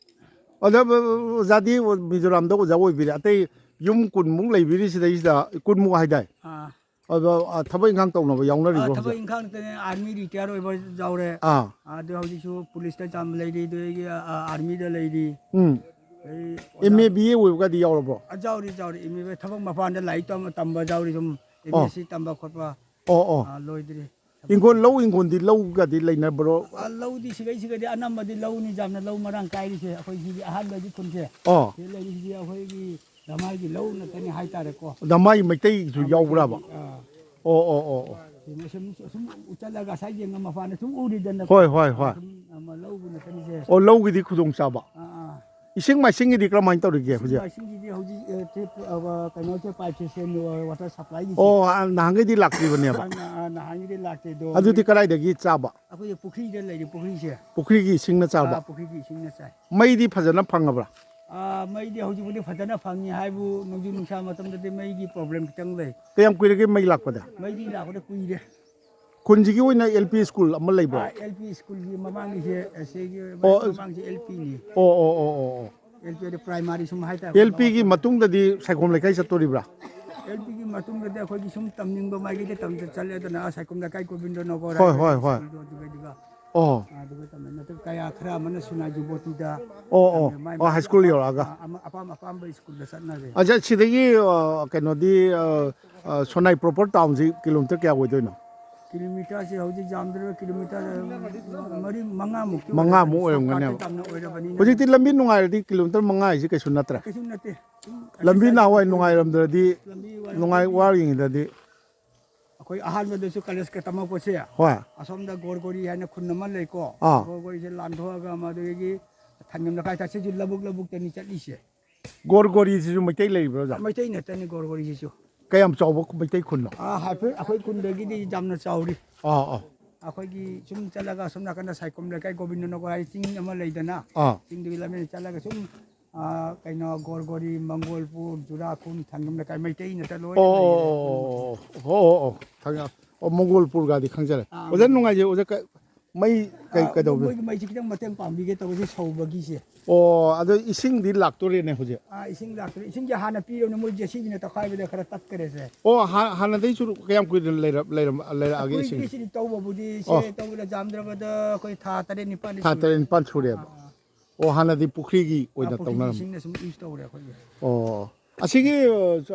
ꯑꯗ, ꯑꯣꯖꯥꯗꯤ ꯃꯤꯖꯣꯔꯥꯝꯗ ꯑꯣꯖꯥ ꯑꯣꯏꯕꯤꯔꯦ꯫ ꯑꯇꯩ ꯌꯨꯝ ꯀꯨꯟꯃꯨꯛ ꯂꯩꯕꯤꯔꯤ ꯁꯤꯗꯩꯁꯤꯗ, ꯀꯨꯟꯃꯨꯛ ꯍꯥꯏꯗꯥꯏ? ꯑꯥ꯫ ꯑꯗꯣ, ꯑ, ꯊꯕꯛ ꯏꯪꯈꯥꯡ ꯇꯧꯅꯕ ꯌꯥꯎꯅꯔꯤꯕꯣ ꯑꯥ, ꯊꯕꯛ ꯍꯧꯖꯤꯛ? ꯏꯪꯈꯥꯡ ꯅꯠꯇꯦꯅꯦ, ꯑꯥꯔꯃꯤ ꯔꯤꯇꯥꯌꯔ ꯑꯣꯏꯕ ꯌꯥꯎꯔꯦ꯫ ꯑꯥ꯫ ꯑꯗꯨ ꯍꯧꯖꯤꯛꯁꯨ ꯄꯨꯂꯤꯁꯇ ꯆꯥꯝꯕ ꯂꯩꯔꯤ, ꯑꯗꯨꯗꯒꯤ, ꯑ, ꯑ, ꯑꯥꯔꯃꯤꯗ ꯂꯩꯔꯤ꯫ ꯎꯝ꯫ ꯑꯩ ꯑꯦꯝ ꯑꯦ, ꯑꯣꯖꯥ ꯕꯤ ꯑꯦ ꯑꯣꯏꯕꯒꯗꯤ ꯌꯥꯎꯔꯕꯣ? ꯑ, ꯌꯥꯎꯔꯤ, ꯌꯥꯎꯔꯤ꯫ ꯑꯦꯝ ꯑꯦ ꯊꯕꯛ ꯃꯄꯥꯟꯗ ꯂꯥꯏꯔꯤꯛ ꯇꯝꯕ, ꯇꯝꯕ ꯌꯥꯎꯔꯤ, ꯁꯨꯝ ꯑꯦꯝ ꯑꯦ ꯑꯣ꯫ ꯁꯤ ꯇꯝꯕ ꯈꯣꯠꯄ꯫ ꯑꯣ, ꯑꯣ꯫ ꯑ, ꯂꯣꯏꯗ꯭ꯔꯤ꯫ ꯏꯪꯈꯣꯜ, ꯂꯧ ꯏꯪꯈꯣꯜꯗꯤ, ꯂꯧꯒꯗꯤ ꯂꯩꯅꯕ꯭ꯔꯣ? ꯑ, ꯂꯧꯗꯤ ꯁꯤꯒꯩ ꯁꯤꯒꯗꯤ ꯑꯅꯝꯕꯗꯤ ꯂꯧꯅꯤ, ꯌꯥꯝꯅ ꯂꯧ ꯃꯔꯥꯡ ꯀꯥꯏꯔꯤꯁꯦ꯫ ꯑꯩꯈꯣꯏ ꯁꯤꯒꯤ ꯑꯍꯥꯟꯕꯒꯤ ꯈꯨꯟꯁꯦ꯫ ꯑꯣ꯫ ꯁꯤ ꯂꯩꯔꯤꯁꯤꯗꯤ ꯑꯩꯈꯣꯏꯒꯤ ꯗꯃꯥꯏꯒꯤ ꯂꯧ ꯉꯥꯛꯇꯅꯤ ꯍꯥꯏꯇꯥꯔꯦꯀꯣ꯫ ꯗꯃꯥꯏ ꯃꯩꯇꯩꯒꯤꯁꯨ ꯌꯥꯎꯕ꯭ꯔꯕ? ꯑꯥ, ꯑꯣ ꯑꯣ ꯑꯣ ꯑꯣ꯫ ꯁꯤꯅ ꯁꯨꯝ ꯁꯨꯝ ꯆꯠꯂꯒ ꯉꯁꯥꯏ ꯌꯦꯡꯉ ꯃꯄꯥꯟꯗ ꯁꯨꯝ ꯎꯔꯤꯗꯅ꯫ ꯍꯣꯏ ꯍꯣꯏ ꯍꯣꯏ꯫ ꯁꯨꯝ ꯑꯃ ꯂꯧꯕ ꯉꯥꯛꯇꯅꯤꯁꯦ꯫ ꯑꯣ, ꯂꯧꯒꯤꯗꯤ ꯈꯨꯗꯣꯡꯆꯥꯕ꯫ ꯑꯥ, ꯑꯥ꯫ ꯏꯁꯤꯡ ꯃꯥꯏꯁꯤꯡꯒꯤꯗꯤ ꯀꯔꯝꯍꯥꯏꯅ ꯇꯧꯔꯤꯒꯦ ꯍꯧꯖꯤꯛ? ꯏꯁꯤꯡꯒꯤꯗꯤ ꯍꯧꯖꯤꯛ ꯑꯦ, ꯇꯦꯞ, ꯑ, ꯀꯩꯅꯣꯁꯦ, ꯄꯥꯏꯞꯁꯦ ꯁꯦꯝꯃꯤ, ꯋꯥꯇꯔ ꯁꯄ꯭ꯂꯥꯏꯒꯤꯁꯦ꯫ ꯑꯣ, ꯑ, ꯅꯍꯥꯟꯈꯩꯗꯤ ꯂꯥꯛꯇ꯭ꯔꯤꯕꯅꯦꯕ? ꯑ, ꯅ-, ꯑ, ꯅꯍꯥꯟꯒꯤꯗꯤ ꯂꯥꯛꯇꯦ ꯑꯗꯣ꯫ ꯑꯗꯨꯗꯤ ꯀꯗꯥꯏꯗꯒꯤ ꯆꯥꯕ? ꯑꯩꯈꯣꯏꯒꯤ ꯄꯨꯈ꯭ꯔꯤꯗ ꯂꯩꯔꯤ, ꯄꯨꯈ꯭ꯔꯤꯁꯦ꯫ ꯄꯨꯈ꯭ꯔꯤꯒꯤ ꯏꯁꯤꯡꯅ ꯆꯥꯕ? ꯑꯥ, ꯄꯨꯈ꯭ꯔꯤꯒꯤ ꯏꯁꯤꯡꯅ ꯆꯥꯏ꯫ ꯃꯩꯗꯤ ꯐꯖꯅ ꯐꯪꯉꯕ꯭ꯔꯥ? ꯑꯥ, ꯃꯩꯗꯤ ꯍꯧꯖꯤꯛꯄꯨꯗꯤ ꯐꯖꯅ ꯐꯪꯉꯤ ꯍꯥꯏꯕꯨ, ꯅꯣꯡꯖꯨ ꯅꯨꯡꯁꯥ ꯃꯇꯝꯗꯗꯤ ꯃꯩꯒꯤ ꯄ꯭ꯔꯣꯕ꯭ꯂꯦꯝ ꯈꯤꯇꯪ ꯂꯩ꯫ ꯀꯌꯥꯝ ꯀꯨꯏꯔꯒꯦ ꯃꯩ ꯂꯥꯛꯄꯗ? ꯃꯩꯗꯤ ꯂꯥꯛꯄꯗ ꯀꯨꯏꯔꯦ꯫ ꯈꯨꯟꯁꯤꯒꯤ ꯑꯣꯏꯅ ꯑꯦꯜ ꯄꯤ ꯁ꯭ꯀꯨꯜ ꯑꯃ ꯂꯩꯕ꯭ꯔꯣ? ꯑꯥ, ꯑꯦꯜ ꯄꯤ ꯁ꯭ꯀꯨꯜꯒꯤ ꯃꯃꯥꯡꯒꯤꯁꯦ, ꯑꯁꯤꯒꯤ ꯑꯣ, ꯃꯃꯥꯡꯁꯦ ꯑꯦꯜ ꯄꯤꯅꯤ꯫ ꯑꯣ ꯑꯣ ꯑꯣ ꯑꯣ ꯑꯣ꯫ ꯑꯦꯜ ꯄꯤꯗ ꯄ꯭ꯔꯥꯏꯃꯥꯔꯤ ꯁꯨꯝ ꯍꯥꯏꯇꯥꯔꯦ꯫ ꯑꯦꯜ ꯄꯤꯒꯤ ꯃꯇꯨꯡꯗꯗꯤ ꯁꯥꯏꯈꯣꯝ ꯂꯩꯀꯥꯏ ꯆꯠꯇꯣꯔꯤꯕ꯭ꯔꯥ? ꯑꯦꯜ ꯄꯤꯒꯤ ꯃꯇꯨꯡꯗꯗꯤ ꯑꯩꯈꯣꯏꯒꯤ ꯁꯨꯝ ꯇꯝꯅꯤꯡꯕ ꯃꯥꯏꯀꯩꯗ ꯇꯝꯗ ꯆꯠꯂꯦꯗꯅ, ꯑꯥ, ꯁꯥꯏꯈꯣꯝ ꯂꯩꯀꯥꯏ ꯒꯣꯕꯤꯟꯗ ꯅꯒꯔ ꯍꯣꯏ, ꯍꯥꯏꯕ ꯍꯣꯏ, ꯍꯣꯏ꯫ ꯁ꯭ꯀꯨꯜꯗꯣ ꯑꯗꯨꯒꯩꯗꯨꯒ꯫ ꯑꯣ꯫ ꯑꯗꯨꯒ ꯇꯝꯃꯦ꯫ ꯅꯠꯇ꯭ꯔꯒ ꯀꯌꯥ ꯈꯔ ꯑꯃꯅ ꯁꯨꯅꯥ ꯖꯨꯕꯣꯇꯤꯗ ꯑꯣ, ꯑꯣ꯫ ꯇꯝꯃꯦ꯫ ꯃꯥꯏ ꯑꯣ, ꯃꯥꯏ ꯍꯥꯏ ꯁ꯭ꯀꯨꯜ ꯌꯧꯔꯛꯑꯒ? ꯑꯥ, ꯑꯃ-, ꯑꯄꯥꯝ ꯑꯄꯥꯝꯕ ꯁ꯭ꯀꯨꯜꯗ ꯆꯠꯅꯔꯦ꯫ ꯑꯆꯥ, ꯁꯤꯗꯒꯤ, ꯑ, ꯀꯩꯅꯣꯗꯤ, ꯑ, ꯑ, ꯁꯣꯅꯥꯏ ꯄ꯭ꯔꯣꯄꯔ ꯇꯥꯎꯟꯁꯤ ꯀꯤꯂꯣꯃꯤꯇꯔ ꯀꯌꯥ ꯑꯣꯏꯗꯣꯏꯅꯣ? ꯀꯤꯂꯣꯃꯤꯇꯔꯁꯦ ꯍꯧꯖꯤꯛ ꯌꯥꯝꯗ꯭ꯔꯕ ꯀꯤꯂꯣꯃꯤꯇꯔ ꯃꯔꯤ, ꯃꯉꯥꯃꯨꯛꯇꯤ ꯃꯉꯥꯃꯨꯛ ꯑꯣꯏꯔꯝꯒꯅꯤ꯫ ꯑꯣꯏꯔꯝꯒꯅꯦꯕ꯫ ꯁꯣꯔꯠꯀꯠꯇ ꯇꯝꯅ ꯑꯣꯏꯔꯕꯅꯤꯅ꯫ ꯍꯧꯖꯤꯛꯇꯤ ꯂꯝꯕꯤ ꯅꯨꯡꯉꯥꯏꯔꯗꯤ ꯀꯤꯂꯣꯃꯤꯇꯔ ꯃꯉꯥ ꯍꯥꯏꯁꯤ ꯀꯩꯁꯨ ꯅꯠꯇ꯭ꯔꯦ꯫ ꯀꯩꯁꯨ ꯅꯠꯇꯦ꯫ ꯁꯨꯝ ꯂꯝꯕꯤ ꯑꯦꯛꯁꯔꯁꯥꯏꯁ ꯅꯍꯥꯟꯋꯥꯏ ꯑꯣꯏꯅ ꯅꯨꯡꯉꯥꯏꯔꯝꯗ꯭ꯔꯗꯤ, ꯂꯝꯕꯤ ꯋꯥꯏ ꯅꯨꯡꯉꯥꯏ, ꯂꯝꯕꯤ ꯋꯥꯔꯤꯉꯩꯗꯗꯤ꯫ ꯑꯩꯈꯣꯏ ꯑꯍꯥꯟꯕꯗꯁꯨ ꯀꯣꯂꯦꯖꯀ ꯇꯝꯃꯛꯄꯁꯦ, ꯍꯣꯏ꯫ ꯑꯁꯣꯝꯗ ꯒꯣꯔꯒꯣꯔꯤ ꯍꯥꯏꯅ ꯈꯨꯟ ꯑꯃ ꯂꯩꯀꯣ꯫ ꯑꯥ꯫ ꯒꯣꯔꯒꯣꯔꯤꯁꯦ ꯂꯥꯟꯊꯣꯛꯑꯒ ꯃꯗꯨꯗꯒꯤ ꯊꯟꯒꯝ ꯂꯩꯀꯥꯏ ꯇꯥꯛꯁꯤꯁꯨ ꯂꯧꯕꯨꯛ ꯂꯧꯕꯨꯛꯇꯅꯤ ꯆꯠꯂꯤꯁꯦ꯫ ꯒꯣꯔꯒꯣꯔꯤꯁꯤꯁꯨ ꯃꯩꯇꯩ ꯂꯩꯕ꯭ꯔꯣ, ꯑꯣꯖꯥ? ꯃꯩꯇꯩ ꯉꯥꯛꯇꯅꯤ ꯒꯣꯔꯒꯣꯔꯤꯁꯤꯁꯨ꯫ ꯀꯌꯥꯝ ꯆꯥꯎꯕ ꯃꯩꯇꯩ ꯈꯨꯟꯅꯣ? ꯑꯥ, ꯍꯥꯏꯐꯦꯠ ꯑꯩꯈꯣꯏ ꯈꯨꯟꯗꯒꯤꯗꯤ ꯌꯥꯝꯅ ꯆꯥꯎꯔꯤ꯫ ꯑꯥ, ꯑꯥ꯫ ꯑꯩꯈꯣꯏꯒꯤ ꯁꯨꯝ ꯆꯠꯂꯒ ꯑꯁꯣꯝ ꯅꯥꯀꯟꯗ ꯁꯥꯏꯈꯣꯝ ꯂꯩꯀꯥꯏ ꯒꯣꯕꯤꯟꯗꯅꯒꯔ ꯍꯥꯏ ꯆꯤꯡ ꯑꯃ ꯂꯩꯗꯅ, ꯑꯥ꯫ ꯆꯤꯡꯗꯨꯒꯤ ꯂꯝꯕꯦꯟ ꯆꯠꯂꯒ ꯁꯨꯝ, ꯑꯥ, ꯀꯩꯅꯣ, ꯒꯣꯔꯒꯣꯔꯤ, ꯃꯪꯒꯣꯜꯄꯨꯔ, ꯆꯨꯔꯥꯈꯨꯟ, ꯊꯟꯒꯝ ꯂꯩꯀꯥꯏ ꯃꯩꯇꯩ ꯅꯠꯇ ꯂꯣꯏ ꯑꯣ, ꯂꯩꯔꯦ꯫ ꯑꯣ, ꯑꯣ, ꯑꯣ, ꯑꯣ, ꯑꯣ, ꯈꯪꯉꯦ꯫ ꯑꯣ, ꯃꯪꯒꯣꯜꯄꯨꯔꯒꯗꯤ ꯈꯪꯖꯔꯦ꯫ ꯑꯥ, ꯑꯣꯖꯥ ꯅꯨꯡꯉꯥꯏꯖꯩ, ꯑꯣꯖꯥ ꯀ-, ꯃꯩ ꯀꯩ-, ꯑꯥ, ꯀꯩꯗꯧꯕꯤ? ꯃꯣꯏꯒꯤ ꯃꯩꯁꯦ ꯈꯤꯇꯪ ꯃꯇꯦꯡ ꯄꯥꯡꯕꯤꯒꯦ ꯇꯧꯕꯁꯦ ꯁꯧꯕꯒꯤꯁꯦ꯫ ꯑꯣ, ꯑꯗꯣ ꯏꯁꯤꯡꯗꯤ ꯂꯥꯛꯇꯣꯔꯦꯅꯦ ꯍꯧꯖꯤꯛ? ꯑꯥ, ꯏꯁꯤꯡ ꯂꯥꯛꯇꯣꯔꯦ꯫ ꯏꯁꯤꯡꯁꯦ ꯍꯥꯟꯅ ꯄꯤꯔꯕꯅꯦ, ꯃꯣꯏ ꯖꯦ ꯁꯤ ꯕꯤꯅ ꯇꯛꯈꯥꯏꯕꯗ ꯈꯔ ꯇꯠꯈꯔꯦꯁꯦ꯫ ꯑꯣ, ꯍꯥ-, ꯍꯥꯟꯅꯗꯩꯁꯨ ꯀꯌꯥꯝ ꯀꯨꯏꯅ ꯂꯩꯔ-, ꯂꯩꯔꯝ-, ꯂꯩꯔꯛꯑꯒꯦ ꯏꯁꯤꯡ? ꯑꯩꯈꯣꯏꯒꯤ ꯁꯤꯗꯤ ꯇꯧꯕꯕꯨꯗꯤ ꯁꯦ ꯑꯣ꯫ ꯇꯧꯕꯗ ꯌꯥꯝꯗ꯭ꯔꯕꯗ ꯑꯩꯈꯣꯏ ꯊꯥ ꯇꯔꯦꯠ ꯅꯤꯄꯥꯜꯗꯤ ꯊꯥ ꯁꯨꯔꯦ꯫ ꯇꯔꯦꯠ ꯅꯤꯄꯥꯜ ꯁꯨꯔꯦꯕ? ꯑꯥ, ꯑꯥ꯫ ꯑꯣ, ꯍꯥꯟꯅꯗꯤ ꯄꯨꯈ꯭ꯔꯤꯒꯤ ꯑꯥ, ꯑꯣꯏꯅ ꯄꯨꯈ꯭ꯔꯤꯒꯤ ꯇꯧꯅꯔꯝꯃꯤ꯫ ꯏꯁꯤꯡꯅ ꯁꯨꯝ ꯌꯨꯁ ꯇꯧꯔꯦ ꯑꯩꯈꯣꯏꯒꯤ꯫ ꯑꯣ, ꯑꯁꯤꯒꯤ,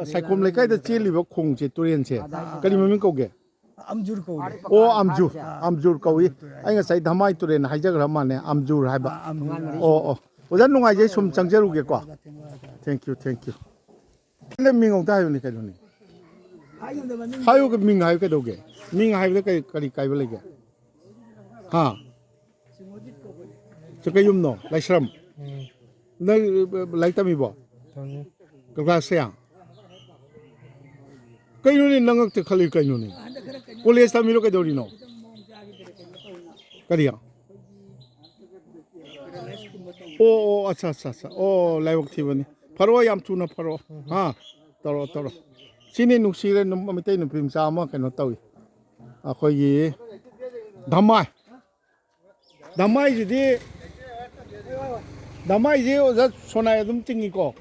ꯑ, ꯁꯥꯏꯈꯣꯝ ꯂꯩꯀꯥꯏꯗ ꯆꯦꯜꯂꯤꯕ ꯈꯣꯡꯁꯦ, ꯇꯨꯔꯦꯟꯁꯦ, ꯀꯔꯤ ꯃꯃꯤꯡ ꯀꯧꯒꯦ? ꯑꯝꯖꯨꯔ ꯀꯧꯔꯦ꯫ ꯑꯣ, ꯑꯝꯖꯨꯔ, ꯑꯥ, ꯑꯝꯖꯨꯔ ꯀꯧꯏ꯫ ꯇꯨꯔꯦꯟ꯫ ꯑꯩ ꯉꯁꯥꯏ ꯙꯃꯥꯏ ꯇꯨꯔꯦꯟ ꯍꯥꯏꯖꯈ꯭ꯔ ꯃꯥꯜꯂꯦ, ꯑꯝꯖꯨꯔ ꯍꯥꯏꯕ꯫ ꯑꯥ, ꯑꯝꯖꯨꯔ꯫ ꯑꯣ, ꯑꯣ꯫ ꯑꯣꯖꯥ ꯅꯨꯡꯉꯥꯏꯖꯩ, ꯁꯨꯝ ꯆꯪꯖꯔꯨꯒꯦꯀꯣ꯫ Thank you, thank you꯫ ꯅꯪ ꯃꯤꯡ ꯑꯃꯨꯛꯇ ꯍꯥꯏꯌꯨꯅꯦ ꯀꯩꯅꯣꯅꯦ꯫ ꯍꯥꯏꯌꯨ, ꯃꯤꯡ ꯍꯥꯏꯌꯨ ꯀꯩꯗꯧꯒꯦ? ꯃꯤꯡ ꯍꯥꯏꯕꯗ ꯀꯔꯤ, ꯀꯔꯤ ꯀꯥꯏꯕ ꯂꯩꯒꯦ? ꯍꯥ? ꯁꯤ ꯀꯩ ꯌꯨꯝꯅꯣ? ꯂꯥꯏꯁ꯭ꯔꯝ? ꯎꯝ꯫ ꯅꯪ, ꯑ, ꯂꯥꯏꯔꯤꯛ ꯇꯝꯃꯤꯕꯣ? ꯇꯝꯃꯤ꯫ ꯀ꯭ꯂꯥꯁ ꯀꯌꯥ? ꯀꯩꯅꯣꯅꯦ, ꯅꯉꯛꯇ ꯈꯜꯂꯤ ꯀꯩꯅꯣꯅꯦ? ꯀꯣꯂꯦꯖ ꯇꯝꯃꯤꯔꯣ ꯀꯩꯗꯧꯔꯤꯅꯣ? ꯀꯔꯤ? ꯑꯣ, ꯑꯣ, ꯑꯠꯆꯥ, ꯑꯠꯆꯥ, ꯑꯠꯆꯥ꯫ ꯑꯣ, ꯂꯥꯏꯕꯛ ꯊꯤꯕꯅꯤ꯫ ꯐꯔꯣ, ꯌꯥꯝ ꯊꯨꯅ ꯐꯔꯣ꯫ ꯍꯥ? ꯇꯧꯔꯣ, ꯇꯧꯔꯣ꯫ ꯁꯤꯅꯤ ꯅꯨꯡꯁꯤꯔꯦ, ꯅꯨ-, ꯃꯩꯇꯩ ꯅꯨꯄꯤ ꯃꯆꯥ ꯑꯃ ꯀꯩꯅꯣ ꯇꯧꯏ꯫ ꯑꯩꯈꯣꯏꯒꯤ ꯙꯃꯥꯏ꯫ ꯙꯃꯥꯏꯁꯤꯗꯤ, ꯙꯃꯥꯏꯁꯤ ꯑꯣꯖꯥ ꯁꯣꯅꯥꯏ ꯑꯗꯨꯝ ꯆꯤꯡꯉꯤꯀꯣ?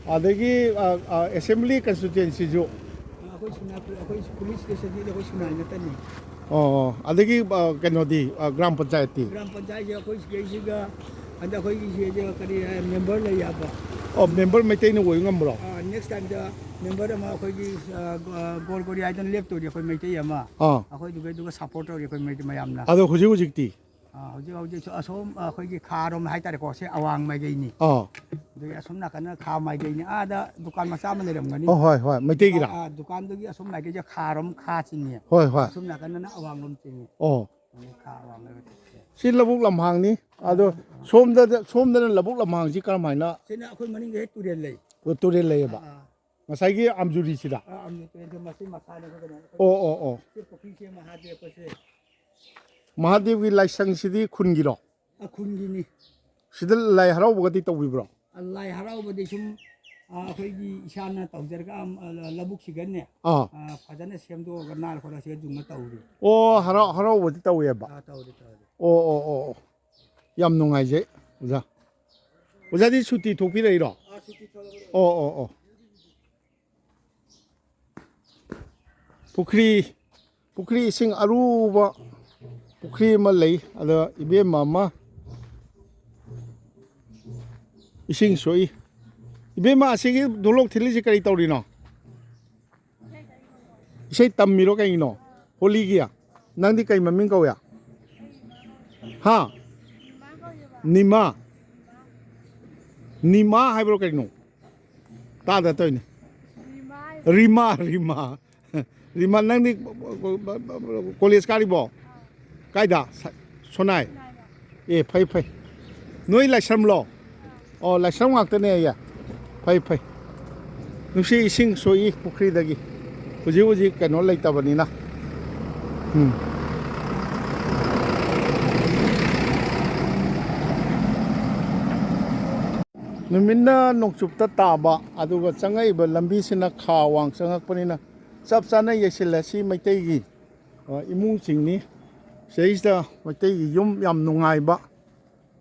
ꯑꯗꯒꯤ, ꯑ, ꯑ, ꯑꯦꯁꯦꯝꯕ꯭ꯂꯤ ꯀꯟꯁꯇꯤꯇ꯭ꯋꯦꯟꯁꯤꯁꯨ? ꯑꯩꯈꯣꯏ ꯁꯣꯅꯥꯏ, ꯑꯩꯈꯣꯏ ꯄꯨꯂꯤꯁ ꯁ꯭ꯇꯦꯁꯟꯁꯤꯗꯤ ꯑꯩꯈꯣꯏ ꯁꯣꯅꯥꯏ ꯉꯥꯛꯇꯅꯤ꯫ ꯑꯣ, ꯑꯣ꯫ ꯑꯗꯒꯤ, ꯑ, ꯀꯩꯅꯣꯗꯤ, ꯑ, ꯒ꯭ꯔꯥꯝ ꯄꯟꯆꯥꯌꯠꯇꯤ? ꯒ꯭ꯔꯥꯝ ꯄꯟꯆꯥꯌꯠꯁꯦ ꯑꯩꯈꯣꯏ ꯁꯤꯗꯩꯁꯤꯒ ꯍꯟꯗꯛ ꯑꯩꯈꯣꯏꯒꯤ ꯁꯤꯗ ꯀꯔꯤ ꯍꯥꯏ, ꯃꯦꯝꯕꯔ ꯂꯩ ꯍꯥꯏꯕ꯫ ꯑꯣ, ꯃꯦꯝꯕꯔ ꯃꯩꯇꯩꯅ ꯑꯣꯏꯕ ꯉꯝꯕ꯭ꯔꯣ? ꯑꯥ, ꯅꯦꯛꯁ ꯇꯥꯏꯝꯗ ꯃꯦꯝꯕꯔ ꯑꯃ ꯑꯩꯈꯣꯏꯒꯤ, ꯑ, ꯒ-, ꯒꯣꯜ ꯒꯣꯔꯤ ꯍꯥꯏꯗꯅ ꯂꯦꯞꯇꯣꯏꯅꯤ ꯑꯩꯈꯣꯏ ꯃꯩꯇꯩ ꯑꯃ꯫ ꯑꯥ꯫ ꯑꯩꯈꯣꯏꯗꯨꯒꯩꯗꯨꯒ ꯁꯞꯄꯣꯔꯠ ꯇꯧꯔꯤ ꯑꯩꯈꯣꯏ ꯃꯩꯇꯩ ꯃꯌꯥꯝꯅ꯫ ꯑꯗꯣ ꯍꯧꯖꯤꯛ ꯍꯧꯖꯤꯛꯇꯤ? ꯑꯥ, ꯍꯧꯖꯤꯛ ꯍꯧꯖꯤꯛꯁꯨ ꯑꯁꯣꯝ ꯑꯩꯈꯣꯏꯒꯤ ꯈꯥꯔꯣꯝ ꯍꯥꯏꯇꯥꯔꯦꯀꯣ, ꯁꯤ ꯑꯋꯥꯡ ꯃꯥꯏꯀꯩꯅꯤ꯫ ꯑꯥ꯫ ꯑꯗꯒꯤ ꯑꯁꯣꯝ ꯅꯥꯀꯟꯗ ꯈꯥ ꯃꯥꯏꯀꯩꯅꯤ꯫ ꯑꯥꯗ ꯗꯨꯀꯥꯟ ꯃꯆꯥ ꯑꯃ ꯂꯩꯔꯝꯒꯅꯤ꯫ ꯑꯣ, ꯍꯣꯏ, ꯍꯣꯏ, ꯃꯩꯇꯩꯒꯤꯔꯥ? ꯑꯥ, ꯗꯨꯀꯥꯟꯗꯨꯒꯤ ꯑꯁꯣꯝ ꯃꯥꯏꯀꯩꯁꯦ ꯈꯥꯔꯣꯝ ꯈꯥ ꯆꯤꯡꯉꯦ꯫ ꯍꯣꯏ, ꯍꯣꯏ꯫ ꯑꯁꯣꯝ ꯅꯥꯀꯟꯗꯅ ꯑꯋꯥꯡꯂꯣꯝ ꯆꯤꯡꯉꯦ꯫ ꯑꯣ꯫ ꯑꯗꯩ ꯈꯥ ꯑꯋꯥꯡ ꯂꯩꯕ ꯆꯤꯡꯉꯦ꯫ ꯁꯤ ꯂꯧꯕꯨꯛ ꯂꯝꯍꯥꯡꯅꯤ꯫ ꯑꯗꯣ ꯁꯣꯝꯗ, ꯁꯣꯝꯗꯅ ꯂꯧꯕꯨꯛ ꯂꯝꯍꯥꯡꯁꯤ ꯀꯔꯝꯍꯥꯏꯅ? ꯁꯤꯅ ꯑꯩꯈꯣꯏ ꯃꯅꯤꯡꯗ ꯍꯦꯛ ꯇꯨꯔꯦꯜ ꯂꯩ꯫ ꯑꯣ, ꯇꯨꯔꯦꯜ ꯂꯩꯌꯦꯕ꯫ ꯑꯥ, ꯑꯥ꯫ ꯉꯁꯥꯏꯒꯤ ꯑꯝꯖꯨꯔꯤꯁꯤꯗ? ꯑꯥ, ꯑꯝꯖꯨ ꯇꯨꯔꯦꯜꯁꯦ ꯃꯁꯤ ꯃꯁꯥꯅꯦ ꯑꯩꯈꯣꯏ ꯀꯩꯅꯣ, ꯑꯩꯈꯣꯏ ꯑꯣ, ꯑꯣ, ꯑꯣ꯫ ꯁꯤ ꯄꯨꯈ꯭ꯔꯤꯁꯦ ꯃꯍꯥꯗꯦꯕ ꯑꯩꯈꯣꯏꯁꯦ꯫ ꯃꯍꯥꯗꯦꯕꯒꯤ ꯂꯥꯏꯁꯪꯁꯤꯗꯤ ꯈꯨꯟꯒꯤꯔꯣ? ꯑ, ꯈꯨꯟꯒꯤꯅꯤ꯫ ꯁꯤꯗ ꯂꯥꯏ ꯍꯔꯥꯎꯕꯒꯗꯤ ꯇꯧꯕꯤꯕ꯭ꯔꯣ? ꯑ, ꯂꯥꯏ ꯍꯔꯥꯎꯕꯗꯤ ꯁꯨꯝ, ꯑ, ꯑꯩꯈꯣꯏꯒꯤ ꯏꯁꯥꯅ ꯇꯧꯖꯔꯒ, ꯑꯝ, ꯑ, ꯂ-, ꯂꯧꯕꯨꯛꯁꯤꯒꯅꯦ, ꯑꯥ꯫ ꯑ, ꯐꯖꯅ ꯁꯦꯝꯗꯣꯛꯑꯒ ꯅꯥꯜ ꯈꯣꯠꯂ ꯁꯤꯒ ꯌꯨꯡꯉ ꯇꯧꯔꯤ꯫ ꯑꯣ, ꯍꯔꯥꯎ-, ꯍꯔꯥꯎꯕꯗꯤ ꯇꯧꯋꯦꯕ? ꯑꯥ, ꯇꯧꯔꯤ, ꯇꯧꯔꯤ꯫ ꯑꯣ, ꯑꯣ, ꯑꯣ, ꯑꯣ꯫ ꯌꯥꯝ ꯅꯨꯡꯉꯥꯏꯖꯩ, ꯑꯣꯖꯥ꯫ ꯑꯣꯖꯥꯗꯤ ꯁꯨꯇꯤ ꯊꯣꯛꯄꯤꯔꯛꯏꯔꯣ? ꯑꯥ, ꯁꯨꯇꯤ ꯊꯣꯛꯂꯛꯄꯅꯤ꯫ ꯑꯣ, ꯑꯣ, ꯑꯣ꯫ ꯄꯨꯈ꯭ꯔꯤ, ꯄꯨꯈ꯭ꯔꯤ ꯏꯁꯤꯡ ꯑꯔꯨꯕ ꯄꯨꯈ꯭ꯔꯤ ꯑꯃ ꯂꯩ꯫ ꯑꯗ ꯏꯕꯦꯝꯃ ꯑꯃ ꯏꯁꯤꯡ ꯁꯣꯛꯏ꯫ ꯏꯕꯦꯝꯃ, ꯑꯁꯤꯒꯤ ꯗꯣꯂꯣꯛ ꯊꯤꯜꯂꯤꯁꯤ ꯀꯔꯤ ꯇꯧꯔꯤꯅꯣ? ꯏꯁꯩ ꯇꯝꯃꯤꯔꯣ ꯀꯩꯒꯤꯅꯣ? ꯍꯣꯂꯤꯒꯤ? ꯅꯪꯗꯤ ꯀꯩ ꯃꯃꯤꯡ ꯀꯧꯏ? ꯍꯥ? ꯅꯤꯃꯥ? ꯅꯤꯃꯥ ꯍꯥꯏꯕ꯭ꯔꯣ ꯀꯩꯅꯣ? ꯇꯥꯗ ꯇꯧꯔꯤꯅꯤ꯫ ꯔꯤꯃꯥ, ꯔꯤꯃꯥ꯫ ꯔꯤꯃꯥ, ꯅꯪꯗꯤ ꯀꯣꯂꯦꯖ ꯀꯥꯔꯤꯕꯣ? ꯀꯥꯏꯗ? ꯁ-, ꯁꯣꯅꯥꯏ? ꯑꯦ, ꯐꯩ, ꯐꯩ꯫ ꯅꯣꯏ ꯂꯥꯏꯁ꯭ꯔꯝꯂꯣ? ꯑꯣ, ꯂꯥꯏꯁ꯭ꯔꯝ ꯉꯥꯛꯇꯅꯦ ꯑꯩꯌꯦ꯫ ꯐꯩ, ꯐꯩ꯫ ꯅꯨꯡꯁꯤ, ꯏꯁꯤꯡ ꯁꯣꯛꯏ ꯄꯨꯈ꯭ꯔꯤꯗꯒꯤ꯫ ꯍꯧꯖꯤꯛ ꯍꯧꯖꯤꯛ ꯀꯩꯅꯣ ꯂꯩꯇꯕꯅꯤꯅ꯫ ꯎꯝ꯫ ꯅꯨꯃꯤꯠꯅ ꯅꯣꯡꯆꯨꯞꯇ ꯇꯥꯕ, ꯑꯗꯨꯒ ꯆꯪꯉꯛꯏꯕ ꯂꯝꯕꯤꯁꯤꯅ ꯈꯥ ꯋꯥꯡ ꯆꯪꯉꯛꯄꯅꯤꯅ ꯆꯞ ꯆꯥꯅ ꯌꯩꯁꯤꯜꯂꯦ꯫ ꯁꯤ ꯃꯩꯇꯩꯒꯤ, ꯑ, ꯏꯃꯨꯡꯁꯤꯡꯅꯤ꯫ ꯁꯤꯗꯩꯁꯤꯗ ꯃꯩꯇꯩꯒꯤ ꯌꯨꯝ ꯌꯥꯝ ꯅꯨꯡꯉꯥꯏꯕ,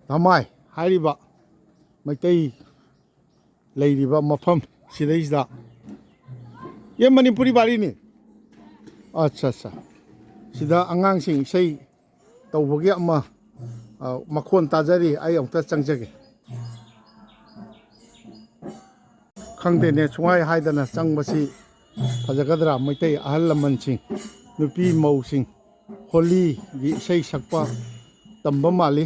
ꯙꯃꯥꯏ ꯍꯥꯏꯔꯤꯕ ꯃꯩꯇꯩ ꯂꯩꯔꯤꯕ ꯃꯐꯝ ꯁꯤꯗꯩꯁꯤꯗ꯫ ꯑꯦ, ꯃꯅꯤꯄꯨꯔꯤ ꯕꯥꯔꯤꯅꯤ꯫ ꯑꯠꯆꯥ, ꯑꯠꯆꯥ꯫ ꯁꯤꯗ ꯑꯉꯥꯡꯁꯤꯡ ꯏꯁꯩ ꯇꯧꯕꯒꯤ ꯑꯃ, ꯑ, ꯃꯈꯣꯟ ꯇꯥꯖꯔꯤ꯫ ꯑꯩ ꯑꯃꯨꯛꯇ ꯆꯪꯖꯒꯦ꯫ ꯈꯪꯗꯦꯅꯦ, ꯁꯨꯡꯍꯥꯏ ꯍꯥꯏꯗꯅ ꯆꯪꯕꯁꯤ ꯐꯖꯒꯗ꯭ꯔꯥ? ꯃꯩꯇꯩ ꯑꯍꯜ ꯂꯃꯟꯁꯤꯡ, ꯅꯨꯄꯤ ꯃꯧꯁꯤꯡ ꯍꯣꯂꯤꯒꯤ ꯏꯁꯩ ꯁꯛꯄ ꯇꯝꯕ ꯃꯥꯜꯂꯤ꯫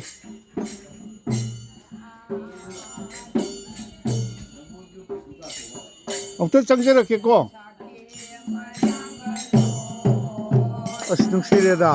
ꯑꯃꯨꯛꯇ ꯆꯪꯖꯔꯛꯀꯦꯀꯣ꯫ ꯑꯁ, ꯅꯨꯡꯁꯤꯔꯦꯗ꯫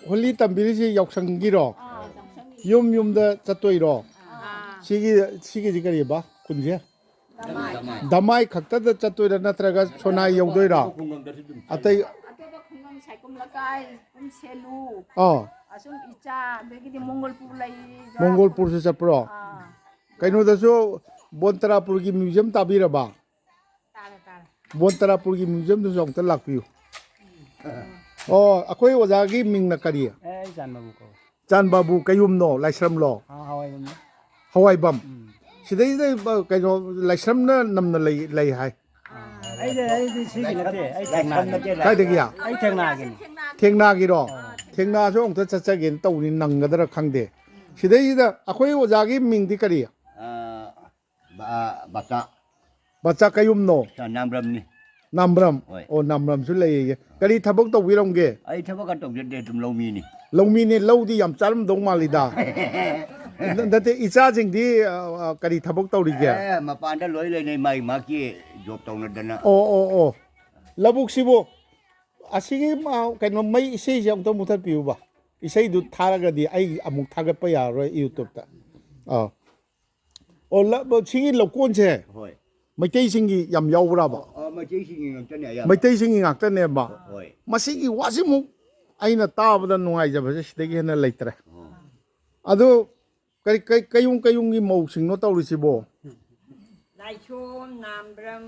ꯍꯣꯂꯤ ꯇꯝꯕꯤꯔꯤꯁꯤ ꯌꯥꯎꯁꯪꯒꯤꯔꯣ? ꯌꯨꯝ ꯌꯨꯝꯗ ꯆꯠꯇꯣꯏꯔꯣ? ꯁꯤꯒꯤ, ꯁꯤꯒꯤꯁꯤ ꯀꯔꯤꯕ ꯈꯨꯟꯁꯦ? ꯗꯃꯥꯏ ꯈꯛꯇꯗ ꯆꯠꯇꯣꯏꯔꯥ ꯅꯠꯇ꯭ꯔꯒ ꯁꯣꯅꯥꯏ ꯌꯧꯗꯣꯏꯔꯥ? ꯑꯇꯩ ꯑꯇꯣꯞꯄ ꯈꯨꯡꯒꯪ ꯁꯥꯏꯀꯨꯝ ꯂꯩꯀꯥꯏ, ꯀꯨꯝꯁꯦꯂꯨ, ꯑꯥ ꯑꯁꯨꯝ ꯏꯆꯥ, ꯑꯗꯒꯤꯗꯤ ꯃꯣꯡꯒꯣꯜꯄꯨꯔ ꯂꯩ꯫ ꯃꯣꯡꯒꯣꯜꯄꯨꯔꯁꯨ ꯆꯠꯄ꯭ꯔꯣ? ꯑꯥ꯫ ꯀꯩꯅꯣꯗꯁꯨ ꯕꯣꯟꯇꯔꯥꯄꯨꯔꯒꯤ ꯃ꯭ꯌꯨꯖꯤꯌꯝ ꯇꯥꯕꯤꯔꯕ? ꯇꯥꯔꯦ, ꯇꯥꯔꯦ꯫ ꯕꯣꯟꯇꯔꯥꯄꯨꯔꯒꯤ ꯃ꯭ꯌꯨꯖꯤꯌꯝꯗꯨꯁꯨ ꯑꯃꯨꯛꯇ ꯂꯥꯛꯄꯤꯌꯨ꯫ ꯑꯣ, ꯑꯩꯈꯣꯏ ꯑꯣꯖꯥꯒꯤ ꯃꯤꯡꯅ ꯀꯔꯤ? ꯑꯦ, ꯑꯩ ꯆꯥꯟꯕꯕꯨ ꯀꯧꯏ꯫ ꯆꯥꯟꯕꯕꯨ ꯀꯌꯨꯝꯅꯣ? ꯂꯥꯏꯁ꯭ꯔꯝꯂꯣ? ꯑꯥ, ꯍꯋꯥꯏꯕꯝꯅꯤ꯫ ꯍꯋꯥꯏꯕꯝ꯫ ꯎꯝ꯫ ꯁꯤꯗꯩꯁꯤꯗ, ꯀꯩꯅꯣ, ꯂꯥꯏꯁ꯭ꯔꯝꯅ ꯅꯝꯅ ꯂꯩ, ꯂꯩ ꯍꯥꯏ꯫ ꯑꯩꯗꯤ, ꯑꯩꯗꯤ ꯁꯤꯒꯤ ꯅꯠꯇꯦ, ꯑꯩ ꯊꯦꯡꯅꯒꯤꯅꯤ꯫ ꯀꯥꯏꯗꯒꯤ? ꯑꯩ ꯊꯦꯡꯅꯒꯤꯅꯤ꯫ ꯊꯦꯡꯅꯒꯤꯔꯣ? ꯊꯦꯡꯅꯁꯨ ꯑꯃꯨꯛꯇ ꯆꯠꯆꯒꯦꯅ ꯇꯧꯕꯅꯤ, ꯅꯪꯒꯗ꯭ꯔꯥ ꯈꯪꯗꯦ꯫ ꯁꯤꯗꯩꯁꯤꯗ ꯑꯩꯈꯣꯏ ꯑꯣꯖꯥꯒꯤ ꯃꯤꯡꯗꯤ ꯀꯔꯤ? ꯑꯥ, ꯕ-, ꯕꯥꯆꯥ꯫ ꯕꯥꯆꯥ ꯀꯌꯨꯝꯅꯣ? ꯁꯥ ꯅꯥꯝꯕ꯭ꯔꯝꯅꯤ꯫ ꯅꯥꯝꯕ꯭ꯔꯝ? ꯍꯣꯏ꯫ ꯑꯣ, ꯅꯥꯝꯕ꯭ꯔꯝꯁꯨ ꯂꯩꯌꯦ꯫ ꯀꯔꯤ ꯊꯕꯛ ꯇꯧꯕꯤꯔꯝꯒꯦ? ꯑꯩ ꯊꯕꯛꯀ ꯇꯧꯖꯗꯦ, ꯑꯗꯨꯝ ꯂꯧꯃꯤꯅꯤ꯫ ꯂꯧꯃꯤꯅꯦ, ꯂꯧꯗꯤ ꯌꯥꯝ ꯆꯥꯔꯝꯗꯧ ꯃꯥꯜꯂꯤꯗ꯫ ꯅꯠꯇꯦ, ꯏꯆꯥꯁꯤꯡꯗꯤ, ꯑ, ꯑ, ꯀꯔꯤ ꯊꯕꯛ ꯇꯧꯔꯤꯒꯦ? ꯑꯦ, ꯃꯄꯥꯟꯗ ꯂꯣꯏ ꯂꯩꯅꯩ, ꯃꯥꯒꯤ ꯃꯥꯒꯤ ꯖꯣꯕ ꯇꯧꯅꯗꯅ꯫ ꯑꯣ, ꯑꯣ, ꯑꯣ꯫ ꯂꯧꯕꯨꯛꯁꯤꯕꯨ ꯑꯁꯤꯒꯤ, ꯑ, ꯀꯩꯅꯣ, ꯃꯩ, ꯏꯁꯩꯁꯦ ꯑꯃꯨꯛꯇ ꯃꯨꯊꯠꯄꯤꯌꯨꯕ꯫ ꯏꯁꯩꯗꯨ ꯊꯥꯔꯒꯗꯤ ꯑꯩ ꯑꯃꯨꯛ ꯊꯥꯒꯠꯄ ꯌꯥꯔꯔꯣꯏ YouTube-ꯇ꯫ ꯑꯥ꯫ ꯑꯣ, ꯂ-, ꯁꯤꯒꯤ ꯂꯧꯀꯣꯟꯁꯦ ꯍꯣꯏ꯫ ꯃꯩꯇꯩꯁꯤꯡꯒꯤ ꯌꯥꯝ ꯌꯥꯎꯕ꯭ꯔꯥꯕ? ꯑ, ꯑ, ꯃꯩꯇꯩꯁꯤꯡꯒꯤ ꯉꯥꯛꯇꯅꯦ ꯑꯌꯥꯝꯕ꯫ ꯃꯩꯇꯩꯁꯤꯡꯒꯤ ꯉꯥꯛꯇꯅꯦꯕ? ꯍꯣꯏ꯫ ꯃꯁꯤꯒꯤ ꯋꯥꯁꯤꯃꯨꯛ ꯑꯩꯅ ꯇꯥꯕꯗ ꯅꯨꯡꯉꯥꯏꯖꯕꯁꯦ ꯁꯤꯗꯒꯤ ꯍꯦꯟꯅ ꯂꯩꯇ꯭ꯔꯦ꯫ ꯑꯣ꯫ ꯑꯗꯨ ꯀꯩ-, ꯀꯩ-, ꯀꯌꯨꯝ ꯀꯌꯨꯝꯒꯤ ꯃꯧꯁꯤꯡꯅꯣ ꯇꯧꯔꯤꯁꯤꯕꯣ? ꯂꯥꯏꯁꯣꯝ, ꯅꯥꯝꯕ꯭ꯔꯝ,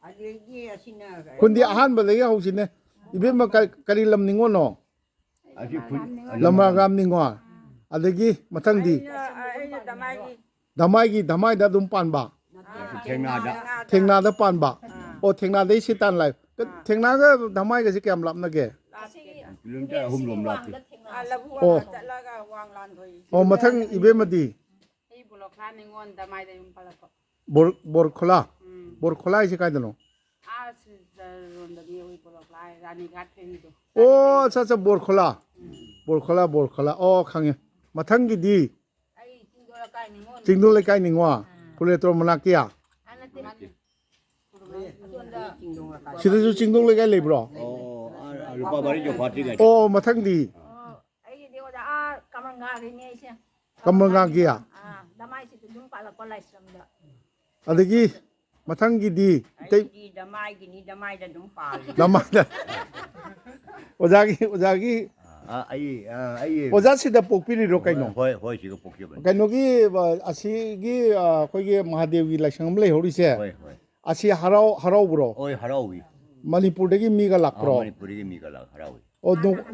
ꯑꯗꯒꯤ ꯑꯁꯤꯅ ꯈꯨꯟꯗꯤ ꯑꯍꯥꯟꯕꯗꯒꯤ ꯍꯧꯁꯤꯅꯦ꯫ ꯏꯕꯦꯝꯃ, ꯀ-, ꯀꯔꯤ ꯂꯝ ꯅꯤꯉꯣꯜꯅꯣ? ꯑꯁꯤ ꯈꯨꯟ ꯂꯝꯃꯔꯥꯝ ꯅꯤꯉꯣꯜ꯫ ꯑꯗꯒꯤ ꯃꯊꯪꯗꯤ? ꯑꯩꯅ, ꯑꯩꯅ ꯗꯃꯥꯏꯒꯤ꯫ ꯗꯃꯥꯏꯒꯤ, ꯗꯃꯥꯏꯗ ꯑꯗꯨꯝ ꯄꯥꯟꯕ? ꯊꯦꯡꯅꯥꯗ꯫ ꯊꯦꯡꯅꯥꯗ ꯄꯥꯟꯕ? ꯑꯥ꯫ ꯑꯣ, ꯊꯦꯡꯅꯥꯗꯩ ꯁꯤ ꯇꯥꯟ ꯂꯥꯛꯑꯦ꯫ ꯑꯥ꯫ ꯊꯦꯡꯅꯥꯒ ꯗꯃꯥꯏꯒꯁꯦ ꯀꯌꯥꯝ ꯂꯥꯞꯅꯒꯦ? ꯀꯤꯂꯣꯃꯤꯇꯔ ꯑꯍꯨꯝ ꯂꯣꯝ ꯂꯥꯞꯄꯤ꯫ ꯑꯥ, ꯂꯧꯕꯨꯛ ꯑꯣ꯫ ꯑꯃ ꯆꯠꯂꯒ ꯋꯥꯡꯂꯥꯟ ꯍꯣꯏ꯫ ꯑꯣ, ꯃꯊꯪ ꯏꯕꯦꯝꯃꯗꯤ? ꯑꯩ ꯕꯣꯂꯣꯛꯈꯥ ꯅꯤꯉꯣꯜ ꯗꯃꯥꯏꯗ ꯌꯨꯝ ꯄꯥꯜꯂꯛꯄ꯫ ꯕꯣꯔ-, ꯕꯣꯔꯈꯣꯂꯥ? ꯎꯝ꯫ ꯕꯣꯔꯈꯣꯂꯥ ꯍꯥꯏꯁꯦ ꯀꯥꯏꯗꯅꯣ? ꯑꯥ, ꯁꯤꯗꯔꯣꯝꯗꯅꯤ, ꯑꯩꯈꯣꯏ ꯕꯣꯂꯣꯛꯈꯣꯂꯥ ꯍꯥꯏ, ꯔꯥꯅꯤꯒꯥꯠ ꯐꯦꯔꯤꯗꯣ꯫ ꯑꯣ, ꯑꯠꯆꯥ, ꯑꯠꯆꯥ, ꯕꯣꯔꯈꯣꯂꯥ꯫ ꯎꯝ꯫ ꯕꯣꯔꯈꯣꯂꯥ, ꯕꯣꯔꯈꯣꯂꯥ꯫ ꯑꯣ, ꯈꯪꯉꯦ꯫ ꯃꯊꯪꯒꯤꯗꯤ? ꯑꯩ ꯆꯤꯡꯗꯣ ꯂꯩꯀꯥꯏ ꯅꯤꯉꯣꯜꯅꯤ꯫ ꯆꯤꯡꯗꯣ ꯂꯩꯀꯥꯏ ꯅꯤꯉꯣꯜ? ꯑꯥ꯫ ꯐꯨꯂꯦꯇꯣꯔ ꯃꯅꯥꯛꯀꯤ? ꯑꯥ, ꯅꯠꯇꯦ꯫ ꯑꯗꯣꯝꯗ ꯁꯤꯗꯁꯨ ꯆꯤꯡꯗꯣ ꯂꯩꯀꯥꯏ ꯂꯩꯕ꯭ꯔꯣ? ꯑꯣ, ꯑꯥ, ꯂꯨꯄꯥ ꯃꯔꯤꯁꯨ ꯐꯥꯠꯇ꯭ꯔꯤꯉꯩꯗ꯫ ꯑꯣ, ꯃꯊꯪꯗꯤ? ꯑꯣ, ꯑꯩꯒꯤꯗꯤ ꯑꯣꯖꯥ, ꯑꯥ, ꯀꯃꯜꯒꯥꯡꯒꯤꯅꯦ ꯑꯩꯁꯦ꯫ ꯀꯃꯜꯒꯥꯡꯒꯤ? ꯑꯥ, ꯗꯃꯥꯏꯁꯤꯗ ꯌꯨꯝ ꯄꯥꯜꯂꯛꯄ ꯂꯥꯏꯁ꯭ꯔꯝꯗ꯫ ꯑꯗꯒꯤ ꯃꯊꯪꯒꯤꯗꯤ ꯏꯇꯩ? ꯑꯩꯗꯤ ꯗꯃꯥꯏꯒꯤꯅꯤ, ꯗꯃꯥꯏꯗ ꯑꯗꯨꯝ ꯄꯥꯜꯂꯤ꯫ ꯗꯃꯥꯏꯗ꯫ ꯑꯣꯖꯥꯒꯤ, ꯑꯣꯖꯥꯒꯤ ꯑꯥ, ꯑꯩ, ꯑꯥ, ꯑꯩ ꯑꯣꯖꯥ ꯁꯤꯗ ꯄꯣꯛꯄꯤꯔꯤꯔꯣ ꯀꯩꯅꯣ? ꯍꯣꯏ, ꯍꯣꯏ, ꯁꯤꯒ ꯄꯣꯛꯆꯕꯅꯤ꯫ ꯀꯩꯅꯣꯒꯤ, ꯑ, ꯑꯁꯤꯒꯤ, ꯑ, ꯑꯩꯈꯣꯏꯒꯤ ꯃꯍꯥꯗꯦꯕꯒꯤ ꯂꯥꯏꯁꯪ ꯑꯃ ꯂꯩꯍꯧꯔꯤꯁꯦ? ꯍꯣꯏ, ꯍꯣꯏ꯫ ꯑꯁꯤ ꯍꯔꯥꯎ-, ꯍꯔꯥꯎꯕ꯭ꯔꯣ? ꯍꯣꯏ, ꯍꯔꯥꯎꯏ꯫ ꯃꯅꯤꯄꯨꯔꯗꯒꯤ ꯃꯤꯒ ꯑꯥ, ꯂꯥꯛꯄ꯭ꯔꯣ? ꯃꯅꯤꯄꯨꯔꯗꯒꯤ ꯃꯤꯒ ꯂꯥꯛ-, ꯍꯔꯥꯎꯏ꯫ ꯑꯣ, ꯅꯣꯡ-,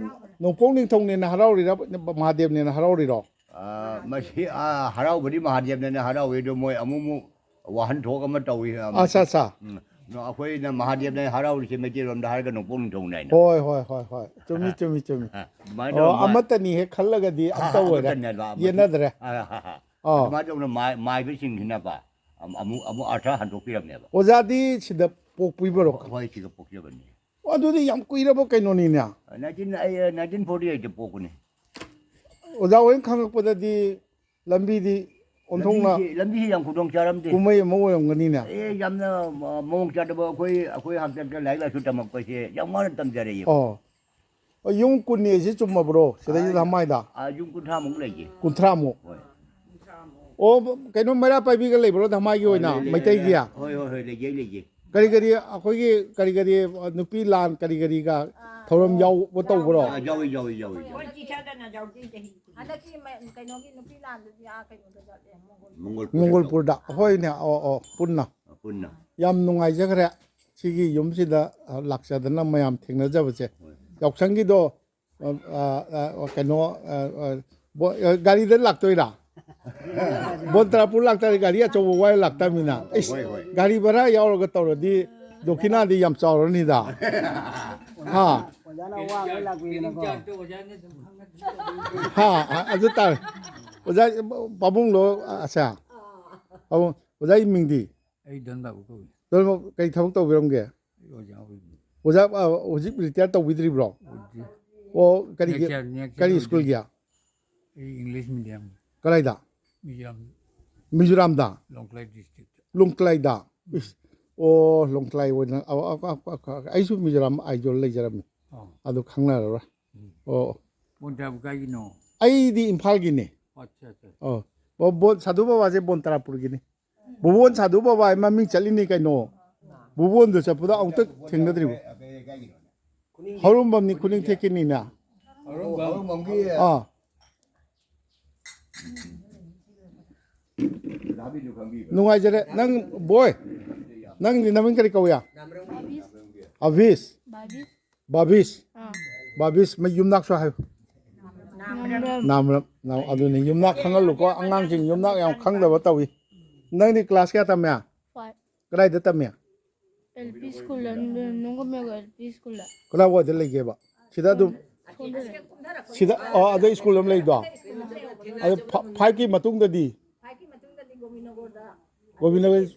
ꯅꯣꯡꯄꯣꯛ ꯅꯤꯡꯊꯧꯅꯦꯅ ꯍꯔꯥꯎꯔꯤꯔꯥ, ꯃꯍꯥꯗꯦꯕꯅꯦꯅ ꯍꯔꯥꯎꯔꯤꯔꯣ? ꯑꯥ, ꯃꯁꯤ, ꯑꯥ, ꯍꯔꯥꯎꯕꯗꯤ ꯃꯍꯥꯗꯦꯕꯅꯦꯅ ꯍꯔꯥꯎꯏ, ꯑꯗꯣ ꯃꯣꯏ ꯑꯃꯨꯛ ꯑꯃꯨꯛ ꯋꯥꯍꯟꯊꯣꯛ ꯑꯃ ꯇꯧꯏ, ꯑꯥ, ꯑꯠꯆꯥ, ꯑꯠꯆꯥ꯫ ꯎꯝ, ꯑꯗꯣ ꯑꯩꯈꯣꯏꯅ ꯃꯍꯥꯗꯦꯕꯅꯦ ꯍꯔꯥꯎꯔꯤꯁꯦ ꯃꯩꯇꯩꯂꯣꯟꯗ ꯍꯥꯏꯔꯒ ꯅꯣꯡꯄꯣꯛ ꯅꯤꯡꯊꯧꯅꯦ ꯍꯥꯏꯅ꯫ ꯍꯣꯏ, ꯍꯣꯏ, ꯍꯣꯏ, ꯍꯣꯏ꯫ ꯆꯨꯝꯃꯤ, ꯆꯨꯝꯃꯤ, ꯆꯨꯝꯃꯤ꯫ ꯑꯗꯨꯃꯥꯏꯅ ꯑꯣ, ꯇꯧꯕ ꯃꯥ-, ꯑꯃꯠꯇꯅꯤ ꯍꯦꯛ ꯈꯜꯂꯒꯗꯤ ꯑꯥ, ꯑꯝꯇ ꯑꯣꯏꯔꯦ꯫ ꯑꯃꯠꯇꯅꯦꯕ, ꯑꯃꯠꯇꯅꯦ꯫ ꯌꯦꯠꯅꯗ꯭ꯔꯦ꯫ ꯑꯥ, ꯑꯥ, ꯑꯥ꯫ ꯑꯥ꯫ ꯑꯗꯨꯃꯥꯏꯅ ꯇꯧꯅ ꯃꯥꯏ-, ꯃꯥꯏꯕꯁꯤꯡꯁꯤꯅꯀꯣ, ꯑꯃꯨ-, ꯑꯃꯨꯛ, ꯑꯃꯨꯛ ꯑꯔꯊ ꯍꯟꯗꯣꯛꯄꯤꯔꯝꯅꯦꯕ꯫ ꯑꯣꯖꯥꯗꯤ ꯁꯤꯗ ꯄꯣꯛꯄꯤꯕꯔꯣ? ꯍꯣꯏ, ꯁꯤꯗ ꯄꯣꯛꯆꯕꯅꯤ꯫ ꯑꯗꯨꯗꯤ ꯌꯥꯝ ꯀꯨꯏꯔꯕ ꯀꯩꯅꯣꯅꯤꯅꯦ꯫ ꯅꯥꯏꯟꯇꯤꯟ, ꯑꯩ, ꯅꯥꯏꯟꯇꯤꯟ ꯐꯣꯔꯇꯤ ꯑꯩꯠꯇ ꯄꯣꯛꯄꯅꯤ꯫ ꯑꯣꯖꯥ ꯍꯣꯏꯅ ꯈꯪꯉꯛꯄꯗꯗꯤ ꯂꯝꯕꯤꯗꯤ ꯑꯣꯟꯊꯣꯛꯅ ꯂꯝꯕꯤꯁꯤ, ꯂꯝꯕꯤꯁꯤ ꯌꯥꯝ ꯈꯨꯗꯣꯡ ꯆꯥꯔꯝꯗꯦ꯫ ꯀꯨꯝꯍꯩ ꯑꯃ ꯑꯣꯏꯔꯝꯒꯅꯤꯅꯦ꯫ ꯑꯦ, ꯌꯥꯝꯅ, ꯑ, ꯃꯑꯣꯡ ꯆꯥꯗꯕ ꯑꯩꯈꯣꯏ, ꯑꯩꯈꯣꯏ ꯍꯥꯛꯇꯛꯇ ꯂꯥꯏꯔꯤꯛ ꯂꯥꯏꯁꯨ ꯇꯝꯃꯛꯄꯁꯦ ꯌꯥꯝ ꯋꯥꯅ ꯇꯝꯖꯔꯛꯏ꯫ ꯑꯣ꯫ ꯑꯣ, ꯌꯨꯝ ꯀꯨꯟꯅꯤ ꯑꯁꯤ ꯆꯨꯝꯃꯕ꯭ꯔꯣ? ꯁꯤꯗꯩꯁꯤꯗ ꯑꯥ, ꯍꯃꯥꯏꯗ? ꯑꯥ, ꯌꯨꯝ ꯀꯨꯟꯊ꯭ꯔꯥꯃꯨꯛ ꯂꯩꯌꯦ꯫ ꯀꯨꯟꯊ꯭ꯔꯥꯃꯨꯛ? ꯍꯣꯏ꯫ ꯑꯣ, ꯀꯩꯅꯣ ꯃꯩꯔꯥ ꯄꯥꯏꯕꯤꯒ ꯂꯩꯕ꯭ꯔꯣ ꯙꯃꯥꯏꯒꯤ ꯑꯣꯏꯅ, ꯂꯩ, ꯂꯩ, ꯃꯩꯇꯩꯒꯤ? ꯂꯩ꯫ ꯍꯣꯏ, ꯍꯣꯏ, ꯍꯣꯏ, ꯂꯩꯖꯩ, ꯂꯩꯖꯩ꯫ ꯀꯔꯤ ꯀꯔꯤ ꯑꯩꯈꯣꯏꯒꯤ ꯀꯔꯤ ꯀꯔꯤ, ꯑ, ꯅꯨꯄꯤ ꯂꯥꯟ ꯀꯔꯤ ꯀꯔꯤꯒ ꯊꯧꯔꯝ ꯌꯥꯎꯕ ꯇꯧꯕ꯭ꯔꯣ? ꯑꯥ, ꯌꯥꯎꯏ, ꯌꯥꯎꯏ, ꯌꯥꯎꯏ, ꯌꯥꯎꯏ꯫ ꯍꯟꯗꯛꯀꯤ ꯃ-, ꯀꯩꯅꯣꯒꯤ ꯅꯨꯄꯤ ꯂꯥꯟꯗꯨꯗꯤ ꯑꯥ ꯀꯩꯅꯣꯗ ꯆꯠꯂꯦ, ꯃꯣꯡꯒꯣꯜ꯫ ꯃꯣꯡꯒꯣꯜ꯫ ꯃꯣꯡꯒꯣꯜꯄꯨꯔꯗ꯫ ꯍꯣꯏꯅꯦ, ꯑꯣ, ꯑꯣ, ꯄꯨꯟꯅ꯫ ꯄꯨꯟꯅ꯫ ꯌꯥꯝ ꯅꯨꯡꯉꯥꯏꯖꯈ꯭ꯔꯦ꯫ ꯁꯤꯒꯤ ꯌꯨꯝꯁꯤꯗ, ꯑ, ꯂꯥꯛꯆꯗꯅ ꯃꯌꯥꯝ ꯊꯦꯡꯅꯖꯕꯁꯦ꯫ ꯍꯣꯏ꯫ ꯌꯥꯎꯁꯪꯒꯤꯗꯣ ꯑ, ꯑ, ꯑ, ꯀꯩꯅꯣ, ꯑ, ꯑ, ꯕꯣ-, ꯑ, ꯒꯥꯔꯤꯗ ꯂꯥꯛꯇꯣꯏꯔꯥ? ꯕꯣꯟ ꯇꯔꯥꯄꯨꯔ ꯂꯥꯛꯇꯥꯔꯗꯤ ꯒꯥꯔꯤ ꯑꯆꯧꯕ ꯋꯥꯏꯔ ꯂꯥꯛꯇꯕꯅꯤꯅ꯫ ꯏꯁ, ꯍꯣꯏ, ꯍꯣꯏ꯫ ꯒꯥꯔꯤ ꯚꯔꯥ ꯌꯥꯎꯔꯒ ꯇꯧꯔꯗꯤ ꯗꯣꯈꯤꯅꯥꯗꯤ ꯌꯥꯝ ꯆꯥꯎꯔꯅꯤꯗ꯫ ꯍꯥ? ꯑꯣꯖꯥꯅ ꯑꯋꯥꯡꯕ ꯂꯥꯛꯄꯤꯗꯅꯀꯣ꯫ ꯍꯥ, ꯑ-, ꯑꯗꯨ ꯇꯥꯔꯦ꯫ ꯑꯣꯖꯥ, ꯄꯥꯕꯨꯡꯂꯣ, ꯑꯁꯦ? ꯄꯥꯕꯨꯡ, ꯑꯣꯖꯥꯒꯤ ꯃꯤꯡꯗꯤ? ꯑꯩ ꯙꯟꯕꯥꯕꯨ ꯀꯧꯏ꯫ ꯙꯟꯕꯥꯕꯨ ꯀꯩ ꯊꯕꯛ ꯇꯧꯕꯤꯔꯝꯒꯦ? ꯑꯩ ꯑꯣꯖꯥ ꯑꯣꯏꯕꯅꯤ꯫ ꯑꯣꯖꯥ, ꯑ, ꯍꯧꯖꯤꯛ ꯔꯤꯇꯥꯌꯔ ꯇꯧꯕꯤꯗ꯭ꯔꯤꯕ꯭ꯔꯣ? ꯑꯣꯏꯗ꯭ꯔꯤ꯫ ꯑꯣ, ꯀꯔꯤꯒꯤ, next year, next year ꯀꯔꯤ ꯑꯣꯏꯗꯣꯏꯅꯤ꯫ ꯁ꯭ꯀꯨꯜꯒꯤ? ꯑꯩ English medium꯫ ꯀꯗꯥꯏꯗ? ꯃꯤꯖꯣꯔꯥꯝ꯫ ꯃꯤꯖꯣꯔꯥꯝꯗ? ꯂꯣꯡꯀꯂꯥꯏ district꯫ ꯂꯣꯡꯀꯂꯥꯏꯗ? ꯎꯝ꯫ ꯏꯁ, ꯑꯣ, ꯂꯣꯡꯀꯂꯥꯏ ꯑꯣꯏꯅ, ꯑ, ꯑ, ꯑ, ꯑ, ꯑ, ꯑꯩꯁꯨ ꯃꯤꯖꯣꯔꯥꯝ ꯑꯥꯏꯖꯣꯜ ꯂꯩꯖꯔꯝꯃꯤ꯫ ꯑꯗꯨ ꯈꯪꯅꯔꯔꯣꯏ꯫ ꯑꯣ꯫ ꯕꯣꯟ ꯇꯔꯥꯄꯨꯔ ꯀꯥꯏꯒꯤꯅꯣ? ꯑꯩꯗꯤ ꯏꯝꯐꯥꯜꯒꯤꯅꯦ꯫ ꯑꯣ, ꯑꯠꯆꯥ, ꯑꯠꯆꯥ꯫ ꯑꯣ꯫ ꯕꯣ-, ꯕꯣꯟ, ꯁꯥꯙꯨ ꯕꯕꯥꯁꯦ ꯕꯣꯟ ꯇꯔꯥꯄꯨꯔꯒꯤꯅꯤ꯫ ꯕꯣꯟ ꯁꯥꯙꯨ ꯕꯕꯥ ꯍꯥꯏ ꯃꯃꯤꯡ ꯆꯠꯂꯤꯅꯤ ꯀꯩꯅꯣ꯫ ꯕꯣꯟꯗꯣ ꯆꯠꯄꯗ ꯑꯃꯨꯛꯇ ꯊꯦꯡꯅꯗ꯭ꯔꯤꯕꯣ? ꯍꯧꯔꯝꯕꯝꯅꯤ, ꯈꯨꯅꯤꯡꯊꯦꯛꯀꯤꯅꯤꯅ꯫ ꯑꯥ꯫ ꯅꯨꯡꯉꯥꯏꯖꯔꯦ꯫ ꯅꯪ, ꯕꯣꯏ, ꯅꯪꯗꯤ ꯅꯃꯤꯡ ꯀꯔꯤ ꯀꯧꯏ? ꯑꯚꯤꯁ꯫ ꯕꯥꯕꯤꯁ꯫ ꯑꯥ꯫ ꯕꯥꯕꯤꯁ, ꯃ-, ꯌꯨꯝꯅꯥꯛꯁꯨ ꯍꯥꯏꯌꯨ꯫ ꯅꯥꯝꯔꯝ꯫ ꯅꯥꯝꯔꯝ, ꯅꯥꯝ-, ꯑꯗꯨꯅꯤ, ꯌꯨꯝꯅꯥꯛ ꯈꯪꯍꯜꯂꯨꯀꯣ꯫ ꯑꯉꯥꯡꯁꯤꯡ ꯌꯨꯝꯅꯥꯛ ꯌꯥꯝ ꯈꯪꯗꯕ ꯇꯧꯏ꯫ ꯅꯪꯗꯤ ꯀ꯭ꯂꯥꯁ ꯀꯌꯥ ꯇꯝꯃꯦ? ꯐꯥꯏꯚ꯫ ꯀꯗꯥꯏꯗ ꯇꯝꯃꯦ? ꯑꯦꯜ ꯄꯤ ꯁ꯭ꯀꯨꯜꯗ, ꯅꯣꯡꯒꯣꯝ ꯌꯧ ꯑꯦꯜ ꯄꯤ ꯁ꯭ꯀꯨꯜꯗ꯫ ꯀꯗꯥꯏꯋꯥꯏꯗ ꯂꯩꯒꯦꯕ? ꯁꯤꯗ ꯑꯗꯨꯝ? ꯁꯣꯝꯗ ꯂꯩ꯫ ꯁꯤꯗ, ꯑꯣ, ꯑꯗ ꯁ꯭ꯀꯨꯜ ꯑꯃ ꯂꯩꯗꯣ? ꯑꯗꯨ ꯐ-, ꯐꯥꯏꯚꯀꯤ ꯃꯇꯨꯡꯗꯗꯤ? ꯒꯣꯕꯤꯟꯗꯒꯣꯔ-,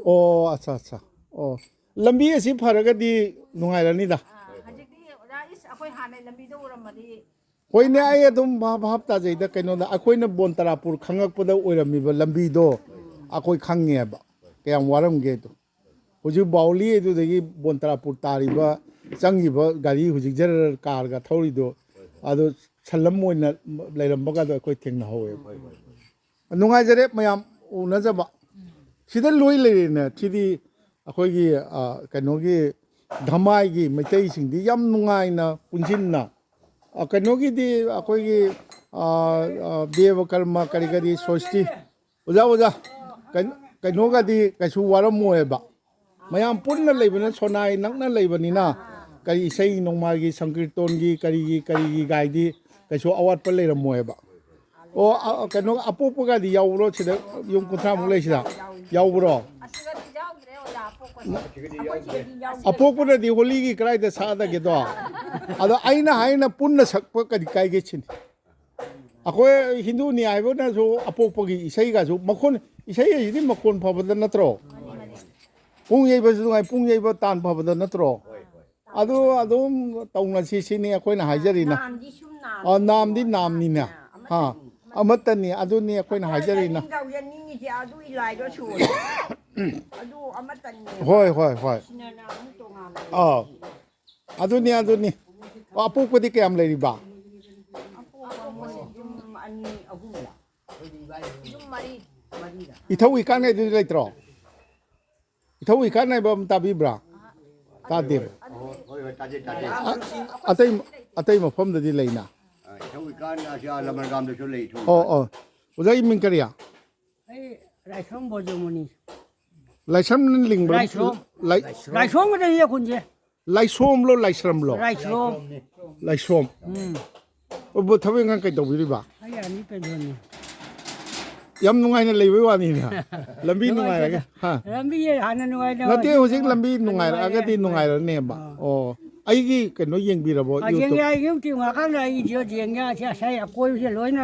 ꯑꯣ, ꯑꯠꯆꯥ, ꯑꯠꯆꯥ꯫ ꯑꯣ, ꯂꯝꯕꯤ ꯑꯁꯤ ꯐꯔꯒꯗꯤ ꯅꯨꯡꯉꯥꯏꯔꯅꯤꯗ꯫ ꯑꯥ, ꯍꯧꯖꯤꯛꯇꯤ ꯑꯣꯖꯥ, ꯏꯁ, ꯑꯩꯈꯣꯏ ꯍꯥꯟꯅ ꯂꯝꯕꯤꯗꯣ ꯎꯔꯝꯃꯗꯤ꯫ ꯍꯣꯏꯅꯦ, ꯑꯩ ꯑꯗꯨꯝ ꯚꯥꯞ, ꯚꯥꯞ ꯇꯥꯖꯩꯗ꯫ ꯀꯩꯅꯣꯗ ꯑꯩꯈꯣꯏꯅ ꯕꯣꯟ ꯇꯔꯥꯄꯨꯔ ꯈꯪꯉꯛꯄꯗ ꯑꯣꯏꯔꯝꯃꯤꯕ ꯂꯝꯕꯤꯗꯣ ꯑꯩꯈꯣꯏ ꯈꯪꯉꯦꯕ, ꯀꯌꯥꯝ ꯋꯥꯔꯝꯒꯦꯗꯣ꯫ ꯍꯧꯖꯤꯛ ꯕꯥꯎꯂꯤ ꯑꯗꯨꯗꯒꯤ ꯕꯣꯟ ꯇꯔꯥꯄꯨꯔ ꯇꯥꯔꯤꯕ, ꯆꯪꯈꯤꯕ ꯒꯥꯔꯤ ꯍꯧꯖꯤꯛ ꯖꯔ ꯀꯥꯔꯒ ꯊꯧꯔꯤꯗꯣ, ꯑꯗꯣ ꯁꯟꯂꯝ ꯑꯣꯏꯅ ꯂꯩꯔꯝꯕꯒꯗꯣ ꯑꯩꯈꯣꯏ ꯊꯦꯡꯅꯍꯧꯋꯦꯕ꯫ ꯅꯨꯡꯉꯥꯏꯖꯔꯦ ꯃꯌꯥꯝ ꯎꯅꯖꯕ꯫ ꯁꯤꯗ ꯂꯣꯏ ꯂꯩꯔꯦꯅꯦ꯫ ꯁꯤꯗꯤ ꯑꯩꯈꯣꯏꯒꯤ, ꯑ, ꯀꯩꯅꯣꯒꯤ ꯙꯃꯥꯏꯒꯤ ꯃꯩꯇꯩꯁꯤꯡꯗꯤ ꯌꯥꯝ ꯅꯨꯡꯉꯥꯏꯅ ꯄꯨꯟꯁꯤꯟꯅ, ꯑ, ꯀꯩꯅꯣꯒꯤꯗꯤ ꯑꯩꯈꯣꯏꯒꯤ, ꯑ, ꯑ, ꯗꯦꯕ ꯀꯔꯃ ꯀꯔꯤ ꯀꯔꯤ ꯁꯣꯁꯇꯤ, ꯑꯣꯖꯥ, ꯑꯣꯖꯥ, ꯀꯩꯅꯣ-, ꯀꯩꯅꯣꯒꯗꯤ ꯀꯩꯁꯨ ꯋꯥꯔꯝꯃꯣꯏꯕ꯫ ꯃꯌꯥꯝ ꯄꯨꯟꯅ ꯂꯩꯕꯅ ꯁꯣꯅꯥꯏ ꯅꯛꯅ ꯂꯩꯕꯅꯤꯅ ꯀꯔꯤ ꯏꯁꯩ ꯅꯣꯡꯃꯥꯏꯒꯤ ꯁꯪꯀꯤꯔꯇꯣꯟꯒꯤ ꯀꯔꯤꯒꯤ ꯀꯔꯤꯒꯤ ꯒꯥꯏꯗꯤ ꯀꯩꯁꯨ ꯑꯋꯥꯠꯄ ꯂꯩꯔꯝꯃꯣꯏꯕ꯫ ꯑꯣ, ꯑ, ꯀꯩꯅꯣ ꯑꯄꯣꯛꯄꯒꯗꯤ ꯌꯥꯎꯕ꯭ꯔꯣ ꯁꯤꯗ? ꯌꯨꯝ ꯀꯨꯟꯊ꯭ꯔꯥꯃꯨꯛ ꯂꯩꯁꯤꯗ ꯌꯥꯎꯕ꯭ꯔꯣ? ꯑꯁꯤꯗꯗꯤ ꯌꯥꯎꯗ꯭ꯔꯦ ꯑꯣꯖꯥ, ꯑꯄꯣꯛꯄꯁꯦ꯫ ꯑꯩꯈꯣꯏ ꯁꯤꯗꯗꯤ ꯌꯥꯎꯗ꯭ꯔꯦ꯫ ꯑꯄꯣꯛꯄꯅꯗꯤ ꯍꯣꯂꯤꯒꯤ ꯀꯗꯥꯏꯗ ꯁꯛꯑꯗꯒꯦꯗꯣ? ꯑꯗꯣ ꯑꯩꯅ ꯍꯥꯏꯅ ꯄꯨꯟꯅ ꯁꯛꯄ ꯀꯔꯤ ꯀꯥꯏꯒꯦ ꯁꯤꯅꯤ꯫ ꯑꯩꯈꯣꯏ ꯍꯤꯟꯗꯨꯅꯤ ꯍꯥꯏꯕꯅꯁꯨ ꯑꯄꯣꯛꯄꯒꯤ ꯏꯁꯩꯒꯁꯨ ꯃꯈꯣꯟ, ꯏꯁꯩ ꯍꯥꯏꯁꯤꯗꯤ ꯃꯈꯣꯟ ꯐꯕꯗ ꯅꯠꯇ꯭ꯔꯣ? ꯄꯨꯡ ꯌꯩꯕꯁꯨ ꯅꯨꯡꯉꯥꯏ, ꯄꯨꯡ ꯌꯩꯕ ꯇꯥꯟ ꯐꯕꯗ ꯅꯠꯇ꯭ꯔꯣ? ꯑꯗꯨ ꯑꯗꯨꯝ ꯇꯧꯅꯁꯤ ꯁꯤꯅꯤ ꯑꯩꯈꯣꯏꯅ ꯍꯥꯏꯖꯔꯤꯅ꯫ ꯅꯥꯝꯗꯤ ꯁꯨꯝ ꯅꯥꯝ-, ꯑ, ꯅꯥꯝꯗꯤ ꯅꯥꯝꯅꯤꯅ꯫ ꯑꯃꯠꯇꯅꯤ, ꯍꯥ, ꯑꯃꯠꯇꯅꯤ꯫ ꯑꯃꯠꯇꯅꯤ, ꯑꯗꯨꯅꯤ ꯑꯩꯈꯣꯏꯅ ꯍꯥꯏꯖꯔꯤꯅ꯫ ꯅꯤꯡꯊꯧꯖ ꯅꯤꯡꯉꯤꯁꯦ ꯑꯗꯨ ꯏꯂꯥꯏꯗꯣ ꯁꯨꯔꯦ꯫ ꯑꯗꯨ ꯑꯃꯠꯇꯅꯤ꯫ ꯍꯣꯏ, ꯍꯣꯏ, ꯍꯣꯏ꯫ ꯁꯤꯅꯅ ꯑꯃꯨꯛ ꯇꯣꯉꯥꯟꯅ ꯑꯥ꯫ ꯂꯩꯔꯤꯁꯦ꯫ ꯑꯗꯨꯅꯤ, ꯑꯗꯨꯅꯤ꯫ ꯑꯣ, ꯑꯄꯣꯛꯄꯗꯤ ꯀꯌꯥꯝ ꯂꯩꯔꯤꯕ? ꯑꯄꯣꯛꯄ ꯃꯣꯏ ꯌꯨꯝ ꯑꯅꯤ ꯑꯍꯨꯝꯂ? ꯌꯨꯝ ꯃꯔꯤ꯫ ꯃꯔꯤꯔ? ꯏꯊꯧ ꯏꯀꯥꯟꯉꯩꯗꯨꯗꯤ ꯂꯩꯇ꯭ꯔꯣ? ꯏꯊꯧ ꯏꯀꯥꯟ ꯍꯥꯏꯕ ꯑꯃ ꯇꯥꯕꯤꯕ꯭ꯔꯥ? ꯇꯥꯗꯦꯕ꯫ ꯍꯣꯏ ꯍꯣꯏ ꯇꯥꯖꯩ ꯇꯥꯖꯩ꯫ ꯑ-, ꯑꯇꯩ, ꯑꯇꯩ ꯃꯐꯝꯗꯗꯤ ꯂꯩꯅ꯫ ꯑ, ꯏꯊꯧ ꯏꯀꯥꯟ ꯑꯁꯤ ꯑꯥ ꯂꯃꯔꯒꯥꯝꯗꯁꯨ ꯂꯩ ꯏꯊꯧ ꯑꯣ ꯏꯀꯥꯟ꯫ ꯑꯣ꯫ ꯑꯣꯖꯥ ꯏꯃꯤꯡ ꯀꯔꯤ? ꯑꯩ ꯂꯥꯏꯁ꯭ꯔꯝ ꯕꯣꯖꯃꯨꯅꯤ꯫ ꯂꯥꯏꯁ꯭ꯔꯝꯅ ꯂꯤꯡꯕ꯭ꯔꯥ? ꯂꯥꯏꯁ꯭ꯔꯣꯝ꯫ ꯂꯥꯏ-, ꯂꯥꯏꯁ꯭ꯔꯣꯝꯒꯗꯅꯤ ꯑꯩꯈꯨꯟꯁꯦ꯫ ꯂꯥꯏꯁꯣꯝꯂꯣ ꯂꯥꯏꯁ꯭ꯔꯝꯂꯣ? ꯂꯥꯏꯁ꯭ꯔꯣꯝ꯫ ꯂꯥꯏꯁ꯭ꯔꯣꯝ꯫ ꯎꯝ꯫ ꯑꯣ, ꯊꯕꯛ ꯏꯪꯈꯥꯡ ꯀꯩ ꯇꯧꯕꯤꯔꯤꯕ? ꯑꯩ ꯑꯥꯔꯃꯤ ꯄꯦꯟꯁꯟꯅꯤ꯫ ꯌꯥꯝ ꯅꯨꯡꯉꯥꯏꯅ ꯂꯩꯕꯩ ꯋꯥꯅꯤꯅꯦ꯫ ꯂꯝꯕꯤ ꯅꯨꯡꯉꯥꯏꯔꯒ꯫ ꯍꯥ? ꯂꯝꯕꯤ ꯍꯥꯟꯅ ꯅꯨꯡꯉꯥꯏꯅ ꯅꯠꯇꯦ, ꯍꯧꯖꯤꯛ ꯂꯝꯕꯤ ꯅꯨꯡꯉꯥꯏꯔꯦ, ꯅꯨꯡꯉꯥꯏꯔꯛꯑꯒꯗꯤ ꯅꯨꯡꯉꯥꯏꯔꯦ꯫ ꯅꯨꯡꯉꯥꯏꯔꯅꯦꯕ꯫ ꯑꯥ꯫ ꯑꯣ, ꯑꯩꯒꯤ ꯀꯩꯅꯣ ꯌꯦꯡꯕꯤꯔꯕꯣ? ꯑꯥ, YouTube? ꯌꯦꯡꯉꯦ, ꯑꯩ YouTube ꯉꯥꯛꯀꯥꯟꯗ ꯑꯩ video ꯌꯦꯡꯉꯦ, ꯑꯁꯤ ꯑꯁꯥꯏ ꯑꯀꯣꯏꯕꯁꯦ ꯂꯣꯏꯅ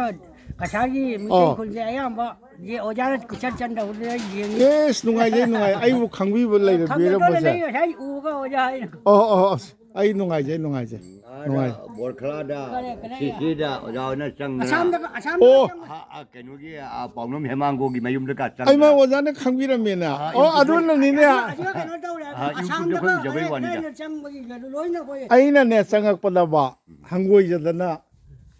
ꯀꯁꯥꯔꯒꯤ ꯃꯤꯇꯩ ꯑꯣ꯫ ꯈꯨꯜꯁꯦ ꯑꯌꯥꯝꯕ ꯌꯦ-, ꯑꯣꯖꯥꯅ ꯀꯣꯏꯆꯠ ꯆꯟꯗꯕꯗꯨꯗ ꯑꯩ ꯌꯦꯡꯉꯤ꯫ ꯑꯦꯁ, ꯅꯨꯡꯉꯥꯏꯖꯩ, ꯅꯨꯡꯉꯥꯏ꯫ ꯑꯩꯕꯨ ꯈꯪꯕꯤꯕ ꯈꯪꯗꯗꯅ ꯂꯩꯔꯕꯤꯔꯕꯁꯦ? ꯑꯩ ꯉꯁꯥꯏ ꯎꯕꯒ ꯑꯣꯖꯥ ꯍꯥꯏꯅ꯫ ꯑꯣ, ꯑꯣ, ꯑꯣ, ꯑꯁ, ꯑꯩ ꯅꯨꯡꯉꯥꯏꯖꯩ, ꯅꯨꯡꯉꯥꯏꯖꯩ꯫ ꯅꯨꯡꯉꯥꯏ꯫ ꯑꯥꯗ ꯕꯣꯔꯈꯂꯥꯗ ꯀꯔꯦ, ꯀꯔꯦ꯫ ꯁꯤꯁꯤꯗ ꯑꯣꯖꯥ ꯍꯣꯏꯅ ꯆꯪꯗꯅ ꯑꯁꯥꯝꯗꯒ ꯑꯁꯥꯝꯗ ꯑꯣ꯫ ꯆꯪꯕ- ꯑ, ꯑ, ꯀꯩꯅꯣꯒꯤ ꯑ, ꯄꯥꯎꯅꯝ ꯍꯦꯃꯥꯡꯒꯣꯒꯤ ꯃꯌꯨꯝꯗꯒ ꯑꯩꯃ ꯆꯪꯗꯅ ꯑꯣꯖꯥꯅ ꯈꯪꯕꯤꯔꯝꯃꯦꯅ꯫ ꯑꯥ, ꯑꯣ, YouTube-ꯇ ꯑꯗꯨꯅꯅꯤꯅꯦ꯫ ꯑꯁꯤꯒ ꯀꯩꯅꯣ ꯇꯧꯔꯦ꯫ ꯑꯥ, YouTube-ꯇ ꯑꯁꯥꯝꯗꯒ ꯑꯩꯈꯣꯏ ꯎꯖꯕꯩ ꯑꯩ ꯋꯥꯅꯤꯗ꯫ ꯑꯩꯅ ꯆꯪꯕꯒꯤ ꯂꯣꯏꯅ ꯑꯩꯈꯣꯏ ꯑꯩꯅꯅꯦ ꯆꯪꯉꯛꯄꯗꯕ ꯍꯪꯒꯣꯏꯖꯗꯅ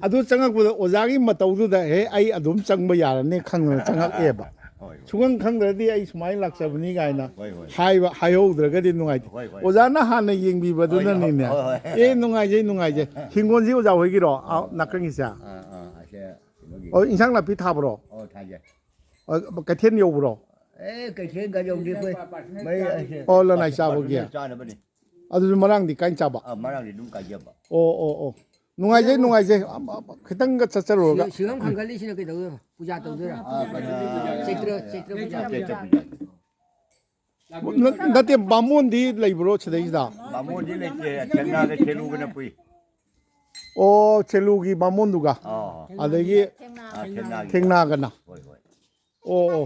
ꯑꯗꯨ ꯆꯪꯉꯛꯄꯗ ꯑꯣꯖꯥꯒꯤ ꯃꯇꯧꯗꯨꯗ "ꯍꯦ, ꯑꯩ ꯑꯗꯨꯝ ꯆꯪꯕ ꯌꯥꯔꯅꯤ" ꯈꯪꯗꯅ ꯆꯪꯉꯛꯑꯦꯕ꯫ ꯍꯣꯏ, ꯍꯣꯏ꯫ ꯁꯨꯡꯈꯪ ꯈꯪꯗ꯭ꯔꯗꯤ ꯑꯩ ꯁꯨꯃꯥꯏꯅ ꯂꯥꯛꯆꯕꯅꯤ ꯀꯥꯏꯅ ꯍꯣꯏ, ꯍꯣꯏ꯫ ꯍꯥꯏꯕ, ꯍꯥꯏꯍꯧꯗ꯭ꯔꯒꯗꯤ ꯅꯨꯡꯉꯥꯏꯇꯦ꯫ ꯍꯣꯏ, ꯍꯣꯏ꯫ ꯑꯣꯖꯥꯅ ꯍꯥꯟꯅ ꯌꯦꯡꯕꯤꯕꯗꯨꯅꯅꯤꯅꯦ꯫ ꯍꯣꯏ, ꯍꯣꯏ꯫ ꯑꯦ, ꯅꯨꯡꯉꯥꯏꯖꯩ, ꯅꯨꯡꯉꯥꯏꯖꯩ꯫ ꯍꯤꯡꯒꯣꯜꯁꯤ ꯑꯣꯖꯥ ꯍꯣꯏꯒꯤꯔꯣ? ꯑꯥ, ꯅꯥꯀꯟꯒꯤꯁꯦ? ꯑꯥ, ꯑꯥ, ꯑꯁꯦ ꯀꯩꯅꯣꯒꯤ꯫ ꯑꯣ, ꯏꯟꯁꯥꯡ ꯅꯥꯄꯤ ꯊꯥꯕ꯭ꯔꯣ? ꯑꯣ, ꯊꯥꯖꯩ꯫ ꯑꯣ, ꯀꯩꯊꯦꯜ ꯌꯧꯕ꯭ꯔꯣ? ꯑꯦ, ꯀꯩꯊꯦꯜꯒ ꯌꯧꯗꯦ ꯑꯩꯈꯣꯏ꯫ ꯃꯩ ꯑꯁꯦ ꯑꯣ, ꯂꯅꯥꯏ ꯆꯥꯕꯒꯤ? ꯄꯥꯔꯁꯣꯅꯦꯜ ꯆꯥꯅꯕꯅꯤ꯫ ꯑꯗꯨꯁꯨ ꯃꯔꯥꯡꯗꯤ ꯀꯥꯏꯅ ꯆꯥꯕ? ꯑꯥ, ꯃꯔꯥꯡꯗꯤ ꯑꯗꯨꯝ ꯀꯥꯏꯖꯕ꯫ ꯑꯣ, ꯑꯣ, ꯑꯣ꯫ ꯅꯨꯡꯉꯥꯏꯖꯩ, ꯅꯨꯡꯉꯥꯏꯖꯩ꯫ ꯑꯝ, ꯑꯝ, ꯈꯤꯇꯪꯒ ꯆꯠꯆꯔꯨꯔꯒ꯫ ꯁꯤ-, ꯁꯤꯒꯝ ꯈꯪꯒꯠꯂꯤꯁꯤꯅ ꯀꯩꯗꯧꯗꯣꯏꯕ? ꯄꯨꯖꯥ ꯇꯧꯗꯣꯏꯔꯥ? ꯑꯥ, ꯀꯩꯅꯣ, ꯆꯩꯇ꯭ꯔ, ꯆꯩꯇ꯭ꯔ ꯄꯨꯖꯥ꯫ ꯆꯩꯇ꯭ꯔ ꯄꯨꯖꯥ꯫ ꯅ-, ꯅꯠꯇꯦ, ꯕꯥꯃꯣꯟꯗꯤ ꯂꯩꯕ꯭ꯔꯣ ꯁꯤꯗꯩꯁꯤꯗ? ꯕꯥꯃꯣꯟꯗꯤ ꯂꯩꯇꯦ, ꯊꯦꯡꯅꯒ ꯁꯦꯂꯨꯒꯅ ꯄꯨꯏ꯫ ꯑꯣ, ꯁꯦꯂꯨꯒꯤ ꯕꯥꯃꯣꯟꯗꯨꯒ꯫ ꯑꯥ, ꯑꯗꯒꯤ ꯑꯥ, ꯊꯦꯡꯅꯒꯤ꯫ ꯊꯦꯡꯅꯒꯅ꯫ ꯍꯣꯏ, ꯍꯣꯏ꯫ ꯑꯣ, ꯑꯣ꯫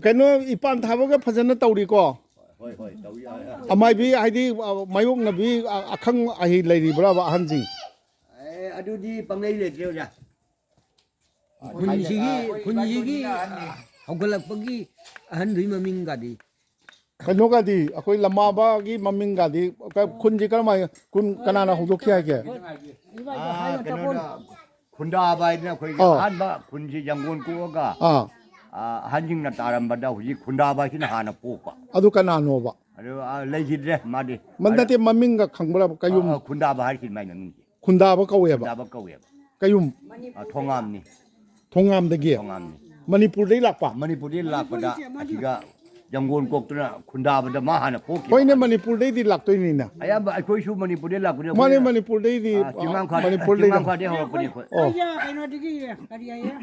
ꯀꯩꯅꯣ, ꯏꯄꯥꯟ ꯊꯥꯕꯒ ꯐꯖꯅ ꯇꯧꯔꯤꯀꯣ? ꯍꯣꯏ, ꯍꯣꯏ, ꯇꯧꯏ꯫ ꯑꯃꯥꯏꯕꯤ ꯍꯥꯏꯗꯤ, ꯑ, ꯃꯥꯌꯣꯛꯅꯕꯤ, ꯑ, ꯑꯈꯪ ꯑꯍꯩ ꯂꯩꯔꯤꯕ꯭ꯔꯕ ꯑꯍꯟꯁꯤꯡ? ꯑꯦ, ꯑꯗꯨꯗꯤ ꯄꯪꯂꯩ ꯂꯩꯇ꯭ꯔꯦ ꯑꯣꯖꯥ꯫ ꯈꯨꯟꯁꯤꯒꯤ, ꯈꯨꯟꯁꯤꯒꯤ ꯍꯧꯒꯠꯂꯛꯄꯒꯤ ꯑꯍꯟꯗꯨꯒꯤ ꯃꯃꯤꯡꯒꯗꯤ? ꯀꯩꯅꯣꯒꯗꯤ, ꯑꯩꯈꯣꯏ ꯂꯝꯃꯥꯕꯒꯤ ꯃꯃꯤꯡꯒꯗꯤ, ꯈꯨꯟꯁꯤ ꯀꯔꯝꯍꯥꯏꯅ, ꯈꯨꯟ ꯀꯅꯥꯅ ꯍꯧꯗꯣꯛꯈꯤ ꯍꯥꯏꯒꯦ? ꯏꯕꯥꯏꯗꯣ ꯑꯥ, ꯍꯥꯏꯅ ꯀꯩꯅꯣꯅ, ꯇꯧꯕ꯫ ꯈꯨꯟꯗꯥꯕ ꯍꯥꯏꯗꯅ ꯑꯩꯈꯣꯏꯒꯤ ꯑꯥ꯫ ꯑꯍꯥꯟꯕ ꯈꯨꯟꯁꯤ ꯌꯥꯡꯒꯣꯟ ꯀꯣꯛꯑꯒ, ꯑꯥ꯫ ꯑꯥ, ꯑꯍꯟꯁꯤꯡꯅ ꯇꯥꯔꯝꯕꯗ ꯍꯧꯖꯤꯛ ꯈꯨꯟꯗꯥꯕ ꯍꯥꯏꯁꯤꯅ ꯍꯥꯟꯅ ꯀꯣꯛꯄ꯫ ꯑꯗꯨ ꯀꯅꯥꯅꯣꯕ? ꯑꯗꯨ, ꯑꯥ, ꯂꯩꯈꯤꯗ꯭ꯔꯦ ꯃꯥꯗꯤ꯫ ꯃ-, ꯅꯠꯇꯦ, ꯃꯃꯤꯡꯒ ꯈꯪꯕ꯭ꯔꯕ? ꯀꯌꯨꯝ? ꯑꯥ, ꯑꯥ, ꯈꯨꯟꯗꯥꯕ ꯍꯥꯏꯔꯤꯁꯤ ꯃꯥꯏ ꯃꯃꯤꯡꯁꯦ꯫ ꯈꯨꯟꯗꯥꯕ ꯀꯧꯋꯦꯕ? ꯈꯨꯟꯗꯥꯕ ꯀꯧꯋꯦꯕ꯫ ꯀꯌꯨꯝ? ꯑꯥ, ꯊꯣꯉꯥꯝꯅꯤ꯫ ꯊꯣꯉꯥꯝꯗꯒꯤ? ꯊꯣꯉꯥꯝꯅꯤ꯫ ꯃꯅꯤꯄꯨꯔꯗꯩ ꯂꯥꯛꯄ? ꯃꯅꯤꯄꯨꯔꯗꯩ ꯂꯥꯛꯄꯗ ꯑꯁꯤꯒ ꯌꯥꯡꯒꯣꯟ ꯀꯣꯛꯇꯨꯅ ꯈꯨꯟꯗꯥꯕꯗ ꯃꯥ ꯍꯥꯟꯅ ꯄꯣꯛꯈꯤꯕ꯫ ꯍꯣꯏꯅꯦ, ꯃꯅꯤꯄꯨꯔꯗꯩꯗꯤ ꯂꯥꯛꯇꯣꯏꯅꯤꯅ꯫ ꯑꯌꯥꯝꯕ ꯑꯩꯈꯣꯏꯁꯨ ꯃꯅꯤꯄꯨꯔꯗꯩ ꯂꯥꯛꯄꯅꯦ꯫ ꯃꯥꯅꯦ, ꯑꯩꯈꯣꯏ, ꯃꯅꯤꯄꯨꯔꯗꯩꯗꯤ, ꯑꯥ, ꯆꯤꯡꯃꯥꯡꯈꯥꯗ-, ꯃꯅꯤꯄꯨꯔꯗꯩ ꯆꯤꯡꯃꯥꯡꯈꯥꯗꯩ ꯍꯧꯔꯛꯄꯅꯦ ꯑꯩꯈꯣꯏ꯫ ꯑꯣ꯫ ꯑꯩꯁꯦ ꯀꯩꯅꯣꯗꯒꯤ, ꯀꯔꯤ ꯍꯥꯏꯌꯦ?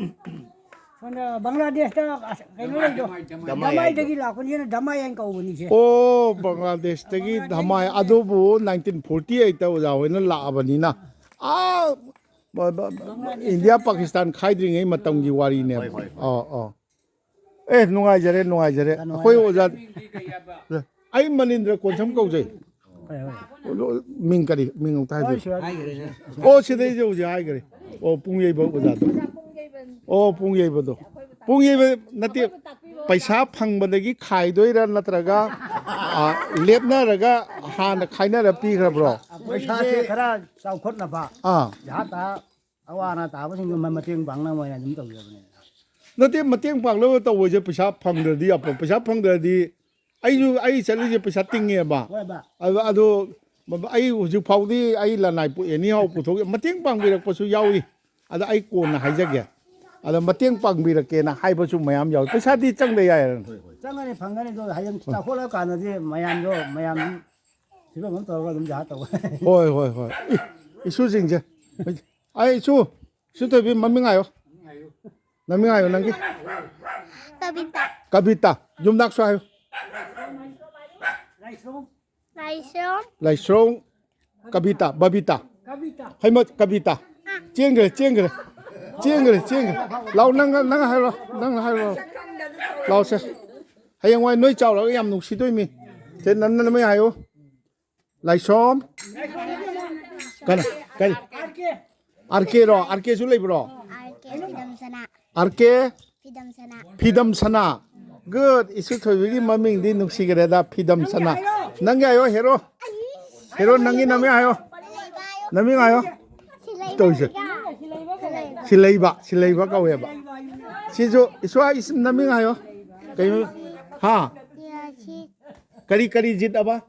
ꯁꯣꯝꯗ ꯕꯪꯒ꯭ꯂꯥꯗꯦꯁꯇ, ꯑꯁ, ꯀꯩꯅꯣ ꯂꯩꯗꯣ? ꯙꯃꯥꯏ ꯍꯥꯏꯗꯣ꯫ ꯙꯃꯥꯏꯗꯒꯤ ꯂꯥꯛꯄꯅꯤꯅ ꯙꯃꯥꯏ ꯍꯥꯏꯅ ꯀꯧꯕꯅꯤꯁꯦ꯫ ꯑꯣ, ꯕꯪꯒ꯭ꯂꯥꯗꯦꯁꯇꯒꯤ ꯙꯃꯥꯏ꯫ ꯑꯗꯨꯕꯨ nineteen forty eightꯇ ꯑꯣꯖꯥ ꯍꯣꯏꯅ ꯂꯥꯛꯑꯕꯅꯤꯅ, ꯑꯥ, ꯕ-, ꯕ-, ꯕ-, ꯏꯟꯗꯤꯌꯥ ꯄꯥꯀꯤꯁꯇꯥꯟ ꯈꯥꯏꯗ꯭ꯔꯤꯉꯩ ꯃꯇꯝꯒꯤ ꯋꯥꯔꯤꯅꯦꯕ꯫ ꯍꯣꯏ, ꯍꯣꯏ, ꯍꯣꯏ꯫ ꯑꯣ, ꯑꯣ꯫ ꯑꯦ, ꯅꯨꯡꯉꯥꯏꯖꯔꯦ, ꯅꯨꯡꯉꯥꯏꯖꯔꯦ꯫ ꯌꯥꯝ ꯑꯩꯈꯣꯏ ꯅꯨꯡꯉꯥꯏꯔꯦ꯫ ꯑꯣꯖꯥ, ꯑꯩ ꯃꯅꯤꯟꯗ꯭ꯔ ꯀꯣꯟꯁꯝ ꯀꯧꯖꯩ꯫ ꯍꯣꯏ, ꯍꯣꯏ꯫ ꯃꯤꯡ ꯀꯔꯤ? ꯃꯤꯡ ꯑꯃꯨꯛꯇ ꯍꯥꯏꯕꯤꯌꯨ꯫ ꯍꯣꯏ, ꯁꯤꯗ ꯍꯥꯏꯈ꯭ꯔꯦ꯫ ꯑꯣ, ꯁꯤꯗꯩꯁꯦ ꯍꯧꯖꯤꯛ ꯍꯥꯏꯈ꯭ꯔꯦ꯫ ꯑꯣ, ꯄꯨꯡꯌꯩꯕ ꯑꯣꯖꯥꯗꯣ꯫ ꯑꯣ, ꯄꯨꯡꯌꯩꯕꯗꯣ꯫ ꯄꯨꯡꯌꯩꯕ ꯅꯠꯇꯦ, ꯄꯩꯁꯥ ꯐꯪꯕꯗꯒꯤ ꯈꯥꯏꯗꯣꯏꯔꯥ ꯅꯠꯇ꯭ꯔꯒ, ꯑ, ꯂꯦꯞꯅꯔꯒ ꯍꯥꯟꯅ ꯈꯥꯏꯅꯔ ꯄꯤꯈ꯭ꯔꯕ꯭ꯔꯣ? ꯄꯩꯁꯥꯁꯦ ꯈꯔ ꯆꯥꯎꯈꯠꯅꯕ, ꯑꯥ꯫ ꯖꯍꯥ ꯇꯥ ꯑꯋꯥ ꯑꯅꯥ ꯇꯥꯕꯁꯤꯡꯗꯨ ꯃ-, ꯃꯇꯦꯡ ꯄꯥꯡꯅꯕ ꯑꯣꯏꯅ ꯑꯗꯨꯝ ꯇꯧꯖꯕꯅꯦ꯫ ꯅꯠꯇꯦ, ꯃꯇꯦꯡ ꯄꯥꯡꯅꯕ ꯇꯧꯕꯁꯦ ꯄꯩꯁꯥ ꯐꯪꯗ꯭ꯔꯗꯤ ꯌꯥꯄꯣ-, ꯄꯩꯁꯥ ꯐꯪꯗ꯭ꯔꯗꯤ ꯑꯩꯁꯨ, ꯑꯩ ꯆꯠꯂꯤꯁꯦ ꯄꯩꯁꯥ ꯇꯤꯡꯉꯦꯕ꯫ ꯍꯣꯏ, ꯕꯥ꯫ ꯑꯗꯨ, ꯑꯗꯨ ꯕ-, ꯕ-, ꯑꯩ ꯍꯧꯖꯤꯛ ꯐꯥꯎꯗꯤ ꯑꯩ ꯂꯅꯥꯏ ꯄꯣ-, anyhow ꯄꯨꯊꯣꯛ-, ꯃꯇꯦꯡ ꯄꯥꯡꯕꯤꯔꯛꯄꯁꯨ ꯌꯥꯎꯔꯤ꯫ ꯑꯗ ꯑꯩ ꯀꯣꯟꯅ ꯍꯥꯏꯖꯒꯦ꯫ ꯑꯗ ꯃꯇꯦꯡ ꯄꯥꯡꯕꯤꯔꯛꯀꯦꯅ ꯍꯥꯏꯕꯁꯨ ꯃꯌꯥꯝ ꯌꯥꯎꯏ꯫ ꯄꯩꯁꯥꯗꯤ ꯆꯪꯗ ꯌꯥꯏ꯫ ꯍꯣꯏ, ꯍꯣꯏ꯫ ꯆꯪꯒꯅꯤ, ꯐꯪꯒꯅꯤ꯫ ꯑꯗꯣ ꯍꯌꯦꯡ ꯆꯥꯎꯈꯠꯂꯀꯥꯟꯗꯗꯤ ꯃꯌꯥꯝꯗꯣ, ꯃꯌꯥꯝ ꯐꯤꯕꯝ ꯑꯃ ꯇꯧꯔꯒ ꯑꯗꯨꯝ ꯌꯥ ꯇꯧꯕ꯫ ꯍꯣꯏ, ꯍꯣꯏ, ꯍꯣꯏ꯫ ꯏ-, ꯏꯁꯨꯁꯤꯡꯁꯦ꯫ ꯑꯩ ꯏꯁꯨ, ꯏꯁꯨ ꯊꯣꯏꯕꯤ ꯃꯃꯤꯡ ꯍꯥꯏꯌꯣ꯫ ꯅꯃꯤꯡ ꯍꯥꯏꯌꯣ ꯅꯪꯒꯤ꯫ ꯀꯕꯤꯇꯥ꯫ ꯀꯕꯤꯇꯥ꯫ ꯌꯨꯝꯅꯥꯛꯁꯨ ꯍꯥꯏꯌꯨ꯫ ꯂꯥꯏꯁ꯭ꯔꯣꯡ꯫ ꯂꯥꯏꯁ꯭ꯔꯣꯡ꯫ ꯀꯕꯤꯇꯥ, ꯕꯕꯤꯇꯥ꯫ ꯀꯕꯤꯇꯥ꯫ ꯍꯩꯃ, ꯀꯕꯤꯇꯥ꯫ ꯆꯦꯟꯈ꯭ꯔꯦ, ꯆꯦꯟꯈ꯭ꯔꯦ꯫ ꯆꯦꯟꯈ꯭ꯔꯦ, ꯆꯦꯟꯈ꯭ꯔꯦ꯫ ꯂꯥꯎ, ꯅꯪ, ꯅꯪ ꯍꯥꯏꯔꯣ, ꯅꯪ ꯍꯥꯏꯔꯣ꯫ ꯂꯥꯎꯁꯦ꯫ ꯍꯌꯦꯡꯋꯥꯏ ꯅꯣꯏ ꯆꯥꯎꯔꯒ ꯌꯥꯝ ꯅꯨꯡꯁꯤꯗꯣꯏꯃꯤ꯫ ꯁꯦ, ꯅꯟ-, ꯅꯟ-, ꯅꯃꯤꯡ ꯍꯥꯏꯌꯨ꯫ ꯂꯥꯏꯁ꯭ꯔꯣꯝ꯫ ꯀꯅꯥ? ꯀꯔꯤ? ꯑꯥꯔ ꯀꯦꯔꯣ? ꯑꯥꯔ ꯀꯦꯁꯨ ꯂꯩꯕ꯭ꯔꯣ? ꯑꯥꯔ ꯀꯦ ꯐꯤꯗꯝ ꯁꯅꯥ꯫ ꯑꯥꯔ ꯀꯦ? ꯐꯤꯗꯝ ꯁꯅꯥ꯫ ꯐꯤꯗꯝ ꯁꯅꯥ꯫ Good. ꯏꯁꯨ ꯊꯣꯏꯕꯤꯒꯤ ꯃꯃꯤꯡꯗꯤ ꯅꯨꯡꯁꯤꯈ꯭ꯔꯦꯗ, ꯐꯤꯗꯝ ꯁꯅꯥ꯫ ꯅꯪꯒꯤ ꯍꯥꯏꯌꯣ, ꯍꯦꯔꯣ꯫ ꯍꯦꯔꯣ, ꯅꯪꯒꯤ ꯅꯃꯤꯡ ꯍꯥꯏꯌꯣ꯫ ꯅꯃꯤꯡ ꯍꯥꯏꯌꯣ꯫ ꯇꯧꯔꯤꯁꯦ꯫ ꯁꯤꯂꯩꯕ, ꯁꯤꯂꯩꯕ ꯀꯧꯋꯦꯕ꯫ ꯁꯤꯁꯨ ꯏꯁꯨ ꯏꯁ-, ꯅꯃꯤꯡ ꯍꯥꯏꯌꯣ꯫ ꯀꯩ ꯃꯃꯤꯡ? ꯍꯥ? ꯀꯔꯤ, ꯀꯔꯤ ꯖꯤꯠ ꯑꯕ?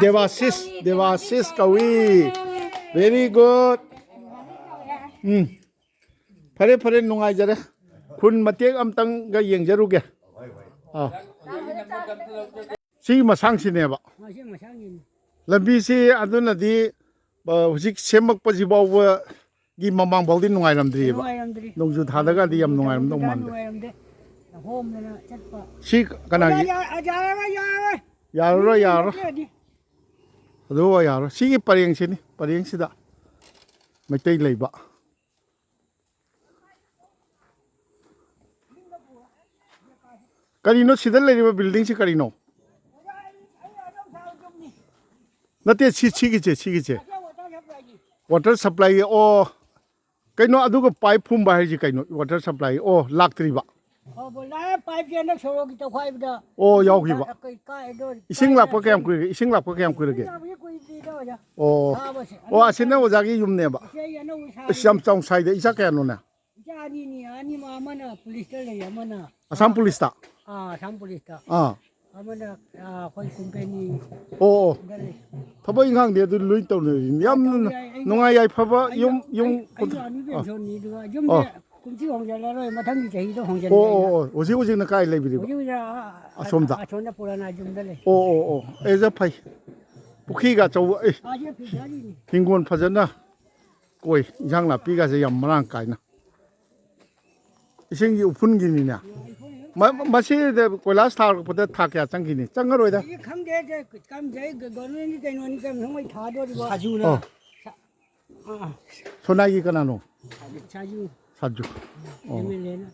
ꯗꯦꯕꯥꯁꯤꯁ, ꯗꯦꯕꯥꯁꯤꯁ ꯀꯧꯏ꯫ Very good. ꯎꯝ꯫ ꯐꯔꯦ, ꯐꯔꯦ, ꯅꯨꯡꯉꯥꯏꯖꯔꯦ꯫ ꯈꯨꯟ ꯃꯇꯦꯛ ꯑꯝꯇꯪꯒ ꯌꯦꯡꯖꯔꯨꯒꯦ꯫ ꯑꯥ꯫ ꯁꯤꯒꯤ ꯃꯁꯥꯡꯁꯤꯅꯦꯕ꯫ ꯃꯁꯤ ꯃꯁꯥꯡꯒꯤꯅꯤ꯫ ꯂꯝꯕꯤꯁꯤ ꯑꯗꯨꯅꯗꯤ, ꯑ, ꯍꯧꯖꯤꯛ ꯁꯦꯝꯃꯛꯄꯁꯤ ꯐꯥꯎꯕꯒꯤ ꯃꯃꯥꯡ ꯐꯥꯎꯗꯤ ꯅꯨꯡꯉꯥꯏꯔꯝꯗ꯭ꯔꯤꯑꯕ꯫ ꯅꯨꯡꯉꯥꯏꯔꯝꯗ꯭ꯔꯤ꯫ ꯅꯣꯡꯖꯨ ꯊꯥꯗꯒꯗꯤ ꯌꯥꯝ ꯅꯨꯡꯉꯥꯏꯔꯝꯗꯧ ꯅꯨꯡꯉꯥꯏꯔꯝꯗ꯭ꯔꯤ, ꯃꯥꯟꯗꯦ꯫ ꯅꯨꯡꯉꯥꯏꯔꯝꯗꯦ꯫ ꯍꯣꯝꯗꯅ ꯆꯠꯄ꯫ ꯁꯤ ꯀꯅꯥꯒꯤ? ꯌꯥ-, ꯌꯥ-, ꯌꯥꯔꯔꯣꯏ, ꯌꯥꯔꯔꯣꯏ꯫ ꯌꯥꯔꯔꯣꯏ, ꯌꯥꯔꯔꯣꯏ꯫ ꯅꯠꯇ꯭ꯔꯗꯤ꯫ ꯑꯗꯨ ꯌꯥꯔꯔꯣꯏ꯫ ꯁꯤꯒꯤ ꯄꯔꯦꯡꯁꯤꯅꯤ, ꯄꯔꯦꯡꯁꯤꯗ ꯃꯩꯇꯩ ꯂꯩꯕ꯫ ꯀꯔꯤꯅꯣ ꯁꯤꯗ ꯂꯩꯔꯤꯕ buildingꯁꯤ ꯀꯔꯤꯅꯣ? ꯅꯠꯇꯦ, ꯁꯤ, ꯁꯤꯒꯤꯁꯦ, ꯁꯤꯒꯤꯁꯦ꯫ Water supplyꯒꯤ, ꯑꯣ, ꯀꯩꯅꯣ ꯑꯗꯨꯒ pipe ꯐꯨꯝꯕ ꯍꯥꯏꯁꯤ ꯀꯩꯅꯣ? Water supply, ꯑꯣ, ꯂꯥꯛꯇ꯭ꯔꯤꯕ꯫ ꯑꯣ, ꯕꯣꯂꯥ pipeꯁꯦ ꯍꯟꯗꯛ ꯁꯣꯔꯣꯛꯀꯤ ꯇꯧꯈꯥꯏꯕꯗ ꯑꯣ, ꯌꯥꯎꯈꯤꯕ꯫ ꯀꯩ ꯀꯥꯏꯗꯣ ꯏꯁꯤꯡ ꯂꯥꯛꯄ ꯀꯥꯏꯗ ꯀꯌꯥꯝ ꯀꯨꯏꯔꯒꯦ? ꯏꯁꯤꯡ ꯂꯥꯛꯄ ꯀꯌꯥꯝ ꯀꯨꯏꯔꯒꯦ? ꯏꯁꯤꯡ ꯂꯥꯛꯄꯁꯦ ꯀꯨꯏꯗ꯭ꯔꯤꯗ ꯑꯣꯖꯥ꯫ ꯑꯣ꯫ ꯊꯥꯕꯁꯦ꯫ ꯑꯣ, ꯑꯁꯤꯅ ꯑꯣꯖꯥꯒꯤ ꯌꯨꯝꯅꯦꯕ꯫ ꯑꯁꯤ ꯑꯩ ꯑꯅꯧꯕ ꯁꯥꯔꯤ꯫ ꯑꯁ, ꯌꯥꯝ ꯆꯥꯎ ꯁꯥꯏꯗ, ꯏꯆꯥ ꯀꯌꯥꯅꯣꯅꯦ? ꯏꯆꯥ ꯑꯅꯤꯅꯤ, ꯑꯅꯤꯃꯛ ꯑꯃꯅ ꯄꯨꯂꯤꯁꯇ ꯂꯩ, ꯑꯃꯅ ꯑꯁꯥꯝ ꯄꯨꯂꯤꯁꯇ? ꯑꯥ, ꯑꯁꯥꯝ ꯄꯨꯂꯤꯁꯇ꯫ ꯑꯥ꯫ ꯑꯃꯅ, ꯑꯥ, ꯑꯩꯈꯣꯏ ꯀꯣꯝꯄꯦꯅꯤꯗ ꯑꯣ, ꯑꯣ꯫ ꯂꯩ꯫ ꯊꯕꯛ ꯏꯪꯈꯥꯡꯗꯤ ꯑꯗꯨ ꯂꯣꯏ ꯇꯧꯅꯔꯤꯅꯤ꯫ ꯑꯥ, ꯌꯥꯝ ꯇꯧꯔꯤ, ꯑꯩ, ꯑꯩ ꯅꯨꯡꯉꯥꯏ ꯌꯥꯏꯐꯕ ꯑꯩ, ꯌꯨꯝ, ꯌꯨꯝ ꯑꯩ, ꯑꯩ army ꯑꯥ꯫ Pensionꯅꯤ, ꯑꯗꯨꯒ ꯌꯨꯝꯁꯦ ꯑꯥ꯫ ꯀꯨꯝꯁꯤ ꯍꯣꯡꯖꯤꯜꯂꯔꯣꯏ, ꯃꯊꯪꯒꯤ ꯆꯍꯤꯗ ꯑꯣ, ꯍꯣꯡꯖꯤꯜꯂꯦ ꯑꯣ, ꯑꯩꯅ꯫ ꯑꯣ꯫ ꯍꯧꯖꯤꯛ ꯍꯧꯖꯤꯛꯅ ꯀꯥꯏ ꯂꯩꯕꯤꯔꯤꯕ? ꯍꯧꯖꯤꯛ ꯍꯧꯖꯤꯛ ꯑꯥ, ꯑꯥ, ꯑꯁꯣꯝꯗ? ꯑꯁꯣꯝꯗ ꯄꯨꯔꯥꯅꯥ ꯌꯨꯝꯗ ꯂꯩ꯫ ꯑꯣ, ꯑꯣ, ꯑꯣ꯫ ꯑꯦ, ꯖ ꯐꯩ꯫ ꯄꯨꯈ꯭ꯔꯤꯒ ꯑꯆꯧꯕ, ꯑꯦ꯫ ꯑꯥ, ꯁꯤ ꯐꯤꯁꯥꯔꯤꯅꯤ꯫ ꯍꯤꯡꯒꯣꯜ ꯐꯖꯅ ꯀꯣꯏ, ꯏꯟꯁꯥꯡ ꯅꯥꯄꯤꯒꯁꯦ ꯌꯥꯝ ꯃꯔꯥꯡ ꯀꯥꯏꯅ꯫ ꯏꯁꯤꯡꯒꯤ ꯎꯐꯨꯟꯒꯤꯅꯤꯅꯦ꯫ ꯃ-, ꯃꯁꯤ ꯀꯣꯏꯂꯥꯁ ꯊꯥꯔꯛꯄꯗ ꯊꯥ ꯀꯌꯥ ꯆꯪꯈꯤꯅꯤ? ꯆꯪꯉꯔꯣꯏꯗ꯫ ꯑꯩ ꯈꯪꯗꯦ, ꯁꯦ ꯀꯝꯖꯩ ꯒ-, governmentꯀꯤ ꯀꯩꯅꯣꯅꯤ, ꯀꯩꯅꯣ ꯃꯣꯏ ꯊꯥꯗꯣꯔꯤꯕ꯫ ꯁꯥꯖꯨꯅ꯫ ꯑꯣ꯫ ꯁꯥ-, ꯑꯥ꯫ ꯁꯣꯅꯥꯏꯒꯤ ꯀꯅꯥꯅꯣ? ꯁꯥꯖꯨ꯫ ꯁꯥꯖꯨ꯫ ꯑꯣ꯫ MLAꯅ꯫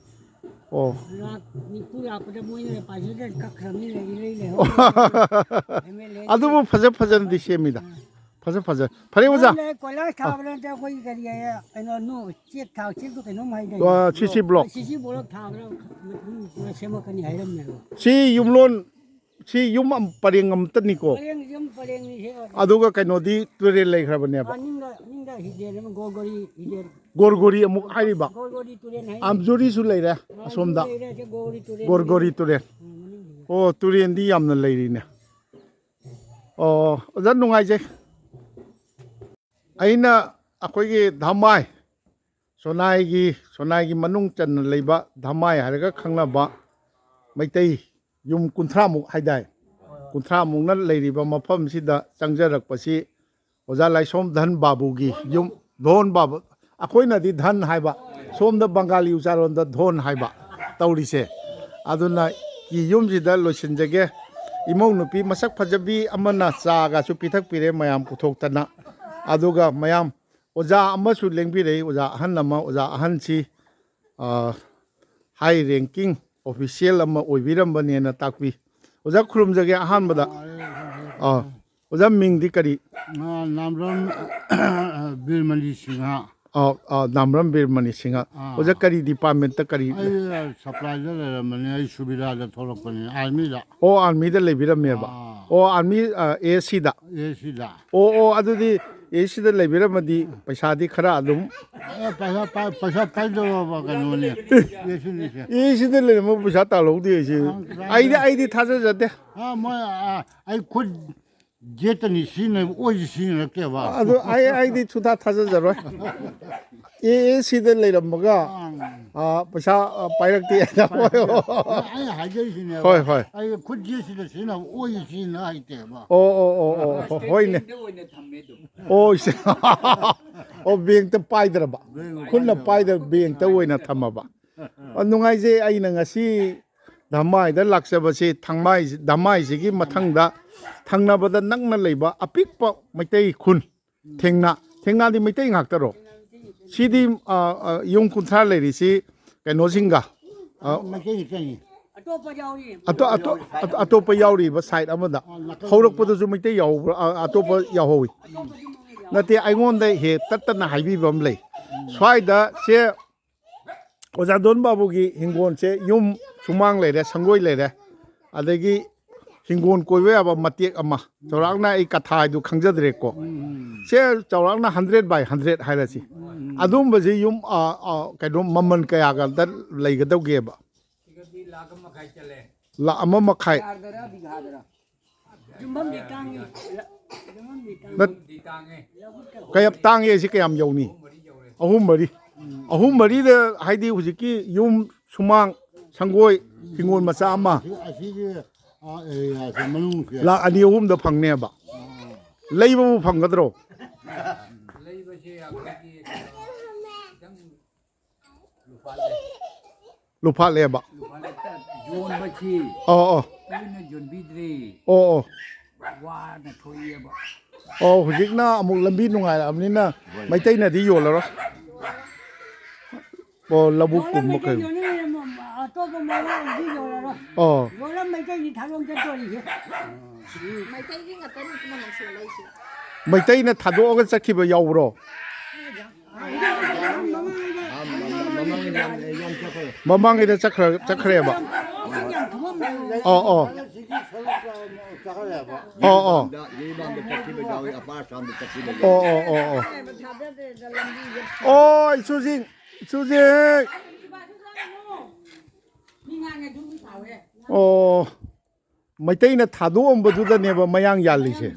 ꯑꯣ꯫ ꯂꯥꯛ ꯅꯤꯐꯨ ꯂꯥꯛꯄꯗ ꯃꯣꯏꯅ ꯄꯥꯏꯖꯗ ꯀꯛꯈ꯭ꯔꯕꯅꯤꯅ ꯏꯔꯩ ꯂꯩꯍꯧꯗꯦ꯫ MLA ꯑꯗꯨꯕꯨ ꯐꯖ ꯐꯖꯅꯗꯤ ꯁꯦꯝꯃꯤꯗ꯫ ꯑꯥ꯫ ꯐꯖ ꯐꯖ꯫ ꯐꯔꯦ ꯑꯣꯖꯥ꯫ ꯅꯪꯅ ꯀꯣꯏꯂꯥꯁ ꯊꯥꯕ ꯅꯠꯇ꯭ꯔꯦ, ꯑꯩꯈꯣꯏꯒꯤ ꯀꯔꯤ ꯍꯥꯏꯌꯦ, ꯀꯩꯅꯣ, ꯅꯣ, ꯆꯦꯛ ꯊꯥ-, ꯆꯦꯛꯇꯣ ꯀꯩꯅꯣꯝ ꯍꯥꯏꯗꯥꯏꯅꯦ? ꯑ, ꯁꯤ ꯁꯤ ꯕ꯭ꯂꯣꯛ꯫ ꯁꯤ ꯁꯤ ꯕ꯭ꯂꯣꯛ ꯊꯥꯕ꯭ꯔꯥ? ꯃꯇꯨꯡ ꯁꯦꯝꯃꯛꯀꯅꯤ ꯍꯥꯏꯔꯝꯃꯦꯕ꯫ ꯁꯤ ꯌꯨꯝꯂꯣꯟ, ꯁꯤ ꯌꯨꯝ ꯑꯝ-, ꯄꯔꯦꯡ ꯑꯃꯇꯅꯤꯀꯣ꯫ ꯄꯔꯦꯡ, ꯌꯨꯝ ꯄꯔꯦꯡꯅꯤ ꯁꯤ꯫ ꯑꯗꯨꯒ ꯀꯩꯅꯣꯗꯤ ꯇꯨꯔꯦꯜ ꯂꯩꯈ꯭ꯔꯕꯅꯦꯕ꯫ ꯑ, ꯅꯤꯡꯗ, ꯅꯤꯡꯗ ꯍꯤꯗꯦꯟ ꯑꯃ ꯒꯣꯔꯒꯣꯔꯤ ꯍꯤꯗꯦꯟ꯫ ꯒꯣꯔꯒꯣꯔꯤ ꯑꯃꯨꯛ ꯍꯥꯏꯔꯤꯕ꯫ ꯒꯣꯔꯒꯣꯔꯤ ꯇꯨꯔꯦꯜ ꯍꯥꯏꯅꯤ꯫ ꯑꯝꯖꯨꯔꯤꯁꯨ ꯂꯩꯔꯦ ꯑ, ꯑꯁꯣꯝꯗ꯫ ꯂꯩꯔꯦ, ꯁꯤ ꯒꯣꯔꯒꯣꯔꯤ ꯇꯨꯔꯦꯜ꯫ ꯒꯣꯔꯒꯣꯔꯤ ꯇꯨꯔꯦꯜ꯫ ꯎꯝ, ꯃꯅꯤꯡꯗ꯫ ꯑꯣ, ꯇꯨꯔꯦꯜꯗꯤ ꯌꯥꯝꯅ ꯂꯩꯔꯤꯅꯦ꯫ ꯑꯣ, ꯑꯣꯖꯥ ꯅꯨꯡꯉꯥꯏꯖꯩ꯫ ꯑꯩꯅ ꯑꯩꯈꯣꯏꯒꯤ ꯙꯃꯥꯏ, ꯁꯣꯅꯥꯏꯒꯤ, ꯁꯣꯅꯥꯏꯒꯤ ꯃꯅꯨꯡ ꯆꯟꯅ ꯂꯩꯕ ꯙꯃꯥꯏ ꯍꯥꯏꯔꯒ ꯈꯪꯅꯕ ꯃꯩꯇꯩ ꯌꯨꯝ ꯀꯨꯟꯊ꯭ꯔꯥꯃꯨꯛ ꯍꯥꯏꯗꯥꯏ? ꯀꯨꯟꯊ꯭ꯔꯥꯃꯨꯛꯅ ꯂꯩꯔꯤꯕ ꯃꯐꯝꯁꯤꯗ ꯆꯪꯖꯔꯛꯄꯁꯤ ꯑꯣꯖꯥ ꯂꯥꯏꯁ꯭ꯔꯣꯝ ꯙꯟ ꯕꯥꯕꯨꯒꯤ ꯌꯨꯝ, ꯙꯣꯟ ꯕꯥꯕꯨ, ꯑꯩꯈꯣꯏꯅꯗꯤ ꯙꯟ ꯍꯥꯏꯕ, ꯁꯣꯝꯗ ꯕꯪꯒꯥꯂꯤ ꯎꯆꯥꯔꯣꯟꯗ ꯙꯣꯟ ꯍꯥꯏꯕ ꯇꯧꯔꯤꯁꯦ꯫ ꯑꯗꯨꯅ ꯀꯤ ꯌꯨꯝꯁꯤꯗ ꯂꯣꯏꯁꯤꯟꯖꯒꯦ꯫ ꯏꯃꯧ ꯅꯨꯄꯤ ꯃꯁꯛ ꯐꯖꯕꯤ ꯑꯃꯅ ꯆꯥꯒꯁꯨ ꯄꯤꯊꯛꯄꯤꯔꯦ ꯃꯌꯥꯝ ꯄꯨꯊꯣꯛꯇꯅ꯫ ꯑꯗꯨꯒ ꯃꯌꯥꯝ ꯑꯣꯖꯥ ꯑꯃꯁꯨ ꯂꯦꯡꯕꯤꯔꯛꯏ, ꯑꯣꯖꯥ ꯑꯍꯟ ꯑꯃ, ꯑꯣꯖꯥ ꯑꯍꯟꯁꯤ, ꯑ, high ranking official ꯑꯃ ꯑꯣꯏꯕꯤꯔꯝꯕꯅꯦꯅ ꯇꯥꯛꯄꯤ꯫ ꯑꯣꯖꯥ ꯈꯨꯔꯨꯝꯖꯒꯦ ꯑꯍꯥꯟꯕꯗ꯫ ꯑ, ꯑꯣꯖꯥ ꯃꯤꯡꯗꯤ ꯀꯔꯤ? ꯑ, ꯅꯥꯝꯕ꯭ꯔꯝ ꯕꯤꯔꯃꯅꯤ ꯁꯤꯡꯍ꯫ ꯑ, ꯑ, ꯅꯥꯝꯕ꯭ꯔꯝ ꯕꯤꯔꯃꯅꯤ ꯁꯤꯡꯍ꯫ ꯑꯥ꯫ ꯑꯣꯖꯥ ꯀꯔꯤ departmentꯇ ꯀꯔꯤ? ꯑꯩ, ꯑ, supplyꯗ ꯂꯩꯔꯝꯕꯅꯤ, ꯑꯩ ꯁꯨꯕꯤꯗꯥꯗ ꯊꯣꯛꯂꯛꯄꯅꯤ, armyꯗ꯫ ꯑꯣ, armyꯗ ꯂꯩꯕꯤꯔꯝꯃꯦꯕ꯫ ꯑꯥ꯫ ꯑꯣ, army, ꯑ, ASCꯗ꯫ ASCꯗ꯫ ꯑꯣ, ꯑꯣ, ꯑꯗꯨꯗꯤ ASCꯗ ꯂꯩꯕꯤꯔꯝꯃꯗꯤ ꯄꯩꯁꯥꯗꯤ ꯈꯔ ꯑꯗꯨꯝ꯫ ꯑꯦ, ꯄꯩꯁꯥ ꯄꯥꯏ-, ꯄꯩꯁꯥ ꯄꯥꯏꯗꯕ ꯀꯩꯅꯣꯅꯦ, ASCꯅꯤꯁꯦ꯫ ASCꯗ ꯂꯩꯔꯝꯃ ꯄꯩꯁꯥ ꯇꯥꯜꯍꯧꯗꯦ ꯑꯩꯁꯦ꯫ ꯑꯪ, ꯑꯩꯗꯤ, ꯑꯩꯗꯤ ꯊꯥꯖꯖꯗꯦ꯫ ꯑ, ꯃꯣꯏ, ꯑ, ꯑꯩ ꯈꯨꯠ ꯌꯦꯠꯇꯅꯤ ꯁꯤꯖꯤꯟꯅꯩ, ꯑꯣꯏꯁꯤ ꯁꯤꯖꯤꯟꯅꯔꯛꯇꯦꯕ꯫ ꯑꯗꯨ ꯑꯩ, ꯑꯩꯗꯤ ꯁꯨꯡꯊꯥ ꯊꯥꯖꯖꯔꯣꯏ꯫ ASCꯗ ꯂꯩꯔꯝꯃꯒ, ꯑꯪ꯫ ꯑ, ꯄꯩꯁꯥ, ꯑ, ꯄꯥꯏꯔꯛꯇꯦ꯫ ꯑꯩꯅ ꯍꯥꯏꯖꯔꯤꯁꯤꯅꯦꯕ꯫ ꯍꯣꯏ, ꯍꯣꯏ꯫ ꯑꯩ ꯈꯨꯠ ꯌꯦꯠꯁꯤꯗ ꯁꯤꯖꯤꯟꯅꯕ, ꯑꯣꯏꯁꯤ ꯁꯤꯖꯤꯟꯅ ꯍꯩꯇꯦꯕ꯫ ꯑꯣ, ꯑꯣ, ꯑꯣ, ꯑꯣ, ꯍꯣ-, ꯍꯣꯏꯅꯦ꯫ State bankꯗ ꯑꯣꯏꯅ ꯊꯝꯃꯦ ꯑꯗꯨꯝ꯫ ꯑꯣ, ꯏꯁꯦ꯫ ꯑꯣ, bankꯇ ꯄꯥꯏꯗ꯭ꯔꯕ? Bankꯇ ꯈꯨꯠꯅ ꯄꯥꯏꯗ꯭ꯔꯕ꯫ ꯄꯥꯏꯗꯕ, bankꯇ ꯑꯣꯏꯅ ꯊꯝꯃꯕ? ꯑꯣ, ꯅꯨꯡꯉꯥꯏꯖꯩ꯫ ꯑꯩꯅ ꯉꯁꯤ ꯙꯃꯥꯏꯗ ꯂꯥꯛꯆꯕꯁꯤ ꯊꯥꯡꯃꯥꯏ-, ꯙꯃꯥꯏꯁꯤꯒꯤ ꯃꯊꯪꯗ ꯊꯪꯅꯕꯗ ꯅꯛꯅ ꯂꯩꯕ ꯑꯄꯤꯛꯄ ꯃꯩꯇꯩ ꯈꯨꯟ ꯊꯦꯡꯅ, ꯊꯦꯡꯅꯗꯤ ꯃꯩꯇꯩ ꯉꯥꯛꯇꯔꯣ? ꯁꯤꯗꯤ, ꯑ, ꯑ, ꯌꯨꯝ ꯀꯨꯟꯊ꯭ꯔꯥ ꯂꯩꯔꯤꯁꯤ ꯀꯩꯅꯣꯁꯤꯡꯒ, ꯑ, ꯃꯩꯇꯩ ꯉꯥꯛꯇꯅꯤ꯫ ꯑꯇꯣꯞꯄ ꯌꯥꯎꯔꯤ꯫ ꯑꯇꯣ-, ꯑꯇꯣ-, ꯑꯇꯣ-, ꯑꯇꯣꯞꯄ ꯌꯥꯎꯔꯤꯕ ꯁꯥꯏꯠ ꯑꯃꯗ꯫ ꯍꯧꯔꯛꯄꯗꯁꯨ ꯃꯩꯇꯩ ꯌꯥꯎꯕ꯭ꯔꯥ? ꯑ, ꯑꯇꯣꯞꯄ ꯌꯥꯎꯍꯧꯋꯤ꯫ ꯅꯠꯇꯦ, ꯑꯩꯉꯣꯟꯗ ꯍꯦꯛ ꯇꯠꯇꯅ ꯍꯥꯏꯕꯤꯕ ꯑꯃ ꯂꯩ꯫ ꯁ꯭ꯋꯥꯏꯗ ꯁꯦ ꯑꯣꯖꯥ ꯗꯣꯟ ꯕꯥꯕꯨꯒꯤ ꯍꯤꯡꯒꯣꯜꯁꯦ ꯌꯨꯝ ꯁꯨꯃꯥꯡ ꯂꯩꯔꯦ, ꯁꯪꯒꯣꯏ ꯂꯩꯔꯦ, ꯑꯗꯒꯤ ꯍꯤꯡꯒꯣꯜ ꯀꯣꯏꯕ ꯌꯥꯕ ꯃꯇꯦꯛ ꯑꯃ, ꯆꯥꯎꯔꯥꯛꯅ ꯑꯩ ꯀꯊꯥ ꯍꯥꯏꯗꯨ ꯈꯪꯖꯗ꯭ꯔꯦꯀꯣ꯫ ꯁꯦ ꯆꯥꯎꯔꯥꯛꯅ ꯍꯟꯗ꯭ꯔꯦꯠ ꯕꯥꯏ ꯍꯟꯗ꯭ꯔꯦꯠ ꯍꯥꯏꯔꯁꯤ꯫ ꯑꯗꯨꯝꯕꯁꯤ ꯌꯨꯝ, ꯑ, ꯑ, ꯀꯩꯅꯣ, ꯃꯃꯜ ꯀꯌꯥꯒ ꯂꯩꯒꯗꯧꯒꯦꯕ? ꯂꯥꯛ ꯑꯃ ꯃꯈꯥꯏ꯫ ꯌꯨꯝꯐꯝꯗꯤ ꯇꯥꯡꯉꯤ꯫ ꯌꯨꯝꯐꯝꯗꯤ ꯇꯥꯡꯉꯤ꯫ ꯅꯠ-, ꯀꯌꯥꯝ ꯇꯥꯡꯉꯦ? ꯁꯤ ꯀꯌꯥꯝ ꯌꯧꯅꯤ? ꯑꯍꯨꯝ ꯃꯔꯤ꯫ ꯑꯍꯨꯝ ꯃꯔꯤꯗ ꯍꯥꯏꯗꯤ ꯍꯧꯖꯤꯛꯀꯤ ꯌꯨꯝ ꯁꯨꯃꯥꯡ, ꯁꯪꯒꯣꯏ, ꯍꯤꯡꯒꯣꯜ ꯃꯆꯥ ꯑꯃ꯫ ꯑꯁꯤ, ꯑꯁꯤꯒꯤ, ꯑꯥ, ꯑꯦꯔꯤꯌꯥꯁꯦ ꯃꯅꯨꯡꯁꯦ꯫ ꯂꯥꯛ ꯑꯅꯤ ꯑꯍꯨꯝꯗ ꯐꯪꯅꯦꯕ꯫ ꯑꯥ꯫ ꯂꯩꯕꯕꯨ ꯐꯪꯒꯗ꯭ꯔꯣ? ꯂꯩꯕꯁꯦ ꯑꯩꯈꯣꯏꯒꯤ ꯈꯤꯇꯪ ꯂꯨꯐꯥꯠꯂꯦ꯫ ꯂꯨꯐꯥꯠꯂꯦꯕ꯫ ꯂꯨꯐꯥꯠꯂꯦ꯫ ꯌꯣꯟꯕꯁꯤ ꯑꯣ, ꯑꯣ꯫ ꯇꯣꯏꯅ ꯌꯣꯟꯕꯤꯗ꯭ꯔꯦ꯫ ꯑꯣ, ꯑꯣ꯫ ꯋꯥꯅ ꯊꯣꯛꯏꯑꯕ꯫ ꯑꯣ, ꯍꯧꯖꯤꯛꯅ ꯑꯃꯨꯛ ꯂꯝꯕꯤ ꯅꯨꯡꯉꯥꯏꯔꯛꯑꯕꯅꯤꯅ ꯃꯩꯇꯩꯅꯗꯤ ꯌꯣꯜꯂꯔꯣꯏ꯫ ꯑꯣ, ꯂꯧꯕꯨꯛ ꯀꯨꯝꯕ ꯀꯩ꯫ ꯌꯣꯜꯂꯝꯃꯩꯗ ꯌꯣꯟꯅꯤꯡꯉꯦ, ꯑꯇꯣꯞꯄ ꯃꯑꯣꯡꯗꯤ ꯌꯣꯜꯂꯔꯣꯏ꯫ ꯑꯣ꯫ ꯌꯣꯜꯂꯝ ꯃꯩꯇꯩꯒꯤ ꯊꯥꯗꯣꯛ ꯆꯠꯇꯣꯔꯤꯁꯦ꯫ ꯃꯩꯇꯩꯒꯤ ꯉꯥꯛꯇꯅꯤ ꯄꯨꯝꯅꯃꯛ ꯁꯦ ꯂꯩꯁꯦ꯫ ꯃꯩꯇꯩꯅ ꯊꯥꯗꯣꯛꯑꯒ ꯆꯠꯈꯤꯕ ꯌꯥꯎꯕ꯭ꯔꯣ? ꯃꯃꯥꯡꯒꯤꯗ ꯌꯥꯝ, ꯌꯥꯝ ꯆꯠꯈ꯭ꯔꯦ꯫ ꯃꯃꯥꯡꯒꯤꯗ ꯆꯠꯈ꯭ꯔ-, ꯆꯠꯈ꯭ꯔꯦꯕ꯫ ꯑꯣ, ꯑꯣ꯫ ꯑꯣ, ꯑꯣ꯫ ꯌꯩꯕꯥꯝꯗ ꯆꯠꯈꯤꯕ ꯌꯥꯎꯏ, ꯑꯄꯥ ꯑꯁꯥꯝꯗ ꯆꯠꯈꯤꯕ ꯌꯥꯎꯏ꯫ ꯑꯣ, ꯑꯣ, ꯑꯣ, ꯑꯣ꯫ ꯑꯣ, ꯏꯁꯨꯁꯤꯡ, ꯏꯁꯨꯁꯤꯡ꯫ ꯑꯣ, ꯃꯩꯇꯩꯅ ꯊꯥꯗꯣꯛꯑꯝꯕꯗꯨꯗꯅꯦꯕ ꯃꯌꯥꯡ ꯌꯥꯜꯂꯤꯁꯦ꯫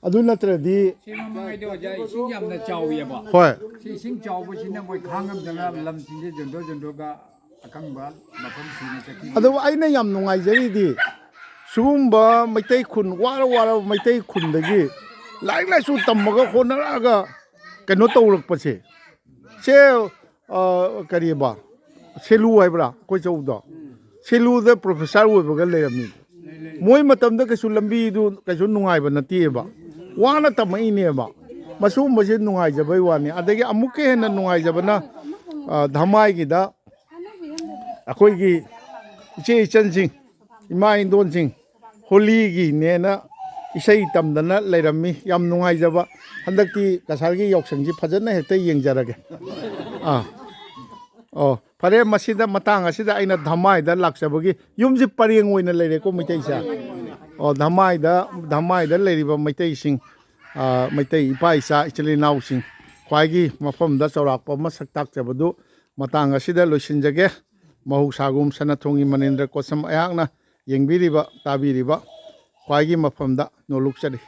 ꯑꯗꯨ ꯅꯠꯇ꯭ꯔꯗꯤ ꯁꯤ ꯃꯃꯥꯡꯉꯩꯗ ꯑꯣꯖꯥ ꯏꯁꯤꯡ ꯌꯥꯝꯅ ꯆꯥꯎꯋꯦꯕ꯫ ꯍꯣꯏ꯫ ꯁꯤ ꯏꯁꯤꯡ ꯆꯥꯎꯕꯁꯤꯅ ꯃꯣꯏ ꯈꯥꯡꯉꯝꯗꯅ ꯂꯝꯁꯤꯡꯁꯦ ꯌꯣꯟꯊꯣꯛ ꯌꯣꯟꯊꯣꯛꯑꯒ ꯑꯀꯪꯕ ꯃꯐꯝ ꯊꯤꯅ ꯆꯠꯈꯤ꯫ ꯑꯗꯨꯕꯨ ꯑꯩꯅ ꯌꯥꯝ ꯅꯨꯡꯉꯥꯏꯖꯔꯤꯗꯤ ꯁꯤꯒꯨꯝꯕ ꯃꯩꯇꯩ ꯈꯨꯟ, ꯋꯥꯔ ꯋꯥꯔꯕ ꯃꯩꯇꯩ ꯈꯨꯟꯗꯒꯤ ꯂꯥꯏꯔꯤꯛ ꯂꯥꯏꯁꯨ ꯇꯝꯃꯒ ꯍꯣꯠꯅꯔꯛꯑꯒ ꯀꯩꯅꯣ ꯇꯧꯔꯛꯄꯁꯦ꯫ ꯁꯦ, ꯑ, ꯀꯔꯤꯕ? ꯁꯦꯂꯨ ꯍꯥꯏꯕ꯭ꯔꯥ? ꯑꯩꯈꯣꯏ ꯆꯧꯗꯣ꯫ ꯁꯦꯂꯨꯗ ꯄ꯭ꯔꯣꯐꯦꯁꯔ ꯑꯣꯏꯕꯒ ꯂꯩꯔꯝꯃꯤ꯫ ꯃꯣꯏ ꯃꯇꯝꯗ ꯀꯩꯁꯨ ꯂꯝꯕꯤꯗꯨ ꯀꯩꯁꯨ ꯅꯨꯡꯉꯥꯏꯕ ꯅꯠꯇꯦꯕ꯫ ꯋꯥꯅ ꯇꯝꯃꯛꯏꯅꯦꯕ꯫ ꯃꯁꯤꯒꯨꯝꯕꯁꯦ ꯅꯨꯡꯉꯥꯏꯖꯕꯩ ꯋꯥꯅꯤ꯫ ꯑꯗꯒꯤ ꯑꯃꯨꯛꯀ ꯍꯦꯟꯅ ꯅꯨꯡꯉꯥꯏꯖꯕꯅ, ꯑ, ꯙꯃꯥꯏꯒꯤꯗ ꯑꯩꯈꯣꯏꯒꯤ ꯏꯆꯦ ꯏꯆꯟꯁꯤꯡ, ꯏꯃꯥ ꯏꯟꯗꯣꯟꯁꯤꯡ ꯍꯣꯂꯤꯒꯤꯅꯦꯅ ꯏꯁꯩ ꯇꯝꯗꯅ ꯂꯩꯔꯝꯃꯤ꯫ ꯌꯥꯝ ꯅꯨꯡꯉꯥꯏꯖꯕ꯫ ꯍꯟꯗꯛꯇꯤ ꯀꯁꯥꯔꯒꯤ ꯌꯥꯎꯁꯪꯁꯤ ꯐꯖꯅ ꯍꯦꯛꯇ ꯌꯦꯡꯖꯔꯒꯦ꯫ ꯑꯥ꯫ ꯑꯣ, ꯐꯔꯦ, ꯃꯁꯤꯗ, ꯃꯇꯥꯡ ꯑꯁꯤꯗ ꯑꯩꯅ ꯙꯃꯥꯏꯗ ꯂꯥꯛꯆꯕꯒꯤ, ꯌꯨꯝꯁꯤ ꯄꯔꯦꯡ ꯑꯣꯏꯅ ꯂꯩꯔꯦꯀꯣ ꯃꯩꯇꯩꯁꯦ꯫ ꯑꯣ, ꯙꯃꯥꯏꯗ, ꯙꯃꯥꯏꯗ ꯂꯩꯔꯤꯕ ꯃꯩꯇꯩꯁꯤꯡ, ꯑꯥ, ꯃꯩꯇꯩ ꯏꯄꯥ ꯏꯆꯥ ꯏꯆꯤꯜ ꯏꯅꯥꯎꯁꯤꯡ, ꯈ꯭ꯋꯥꯏꯒꯤ ꯃꯐꯝꯗ ꯆꯥꯎꯔꯥꯛꯄ ꯑꯃ ꯁꯛ ꯇꯥꯛꯆꯕꯗꯨ ꯃꯇꯥꯡ ꯑꯁꯤꯗ ꯂꯣꯏꯁꯤꯟꯖꯒꯦ꯫ ꯃꯍꯧꯁꯥꯒꯨꯝ ꯁꯅꯥꯊꯣꯡꯒꯤ ꯃꯅꯤꯟꯗ꯭ꯔ ꯀꯣꯁꯝ ꯑꯩꯍꯥꯛꯅ ꯌꯦꯡꯕꯤꯔꯤꯕ, ꯇꯥꯕꯤꯔꯤꯕ ꯈ꯭ꯋꯥꯏꯒꯤ ꯃꯐꯝꯗ ꯅꯣꯂꯨꯛꯆꯔꯤ꯫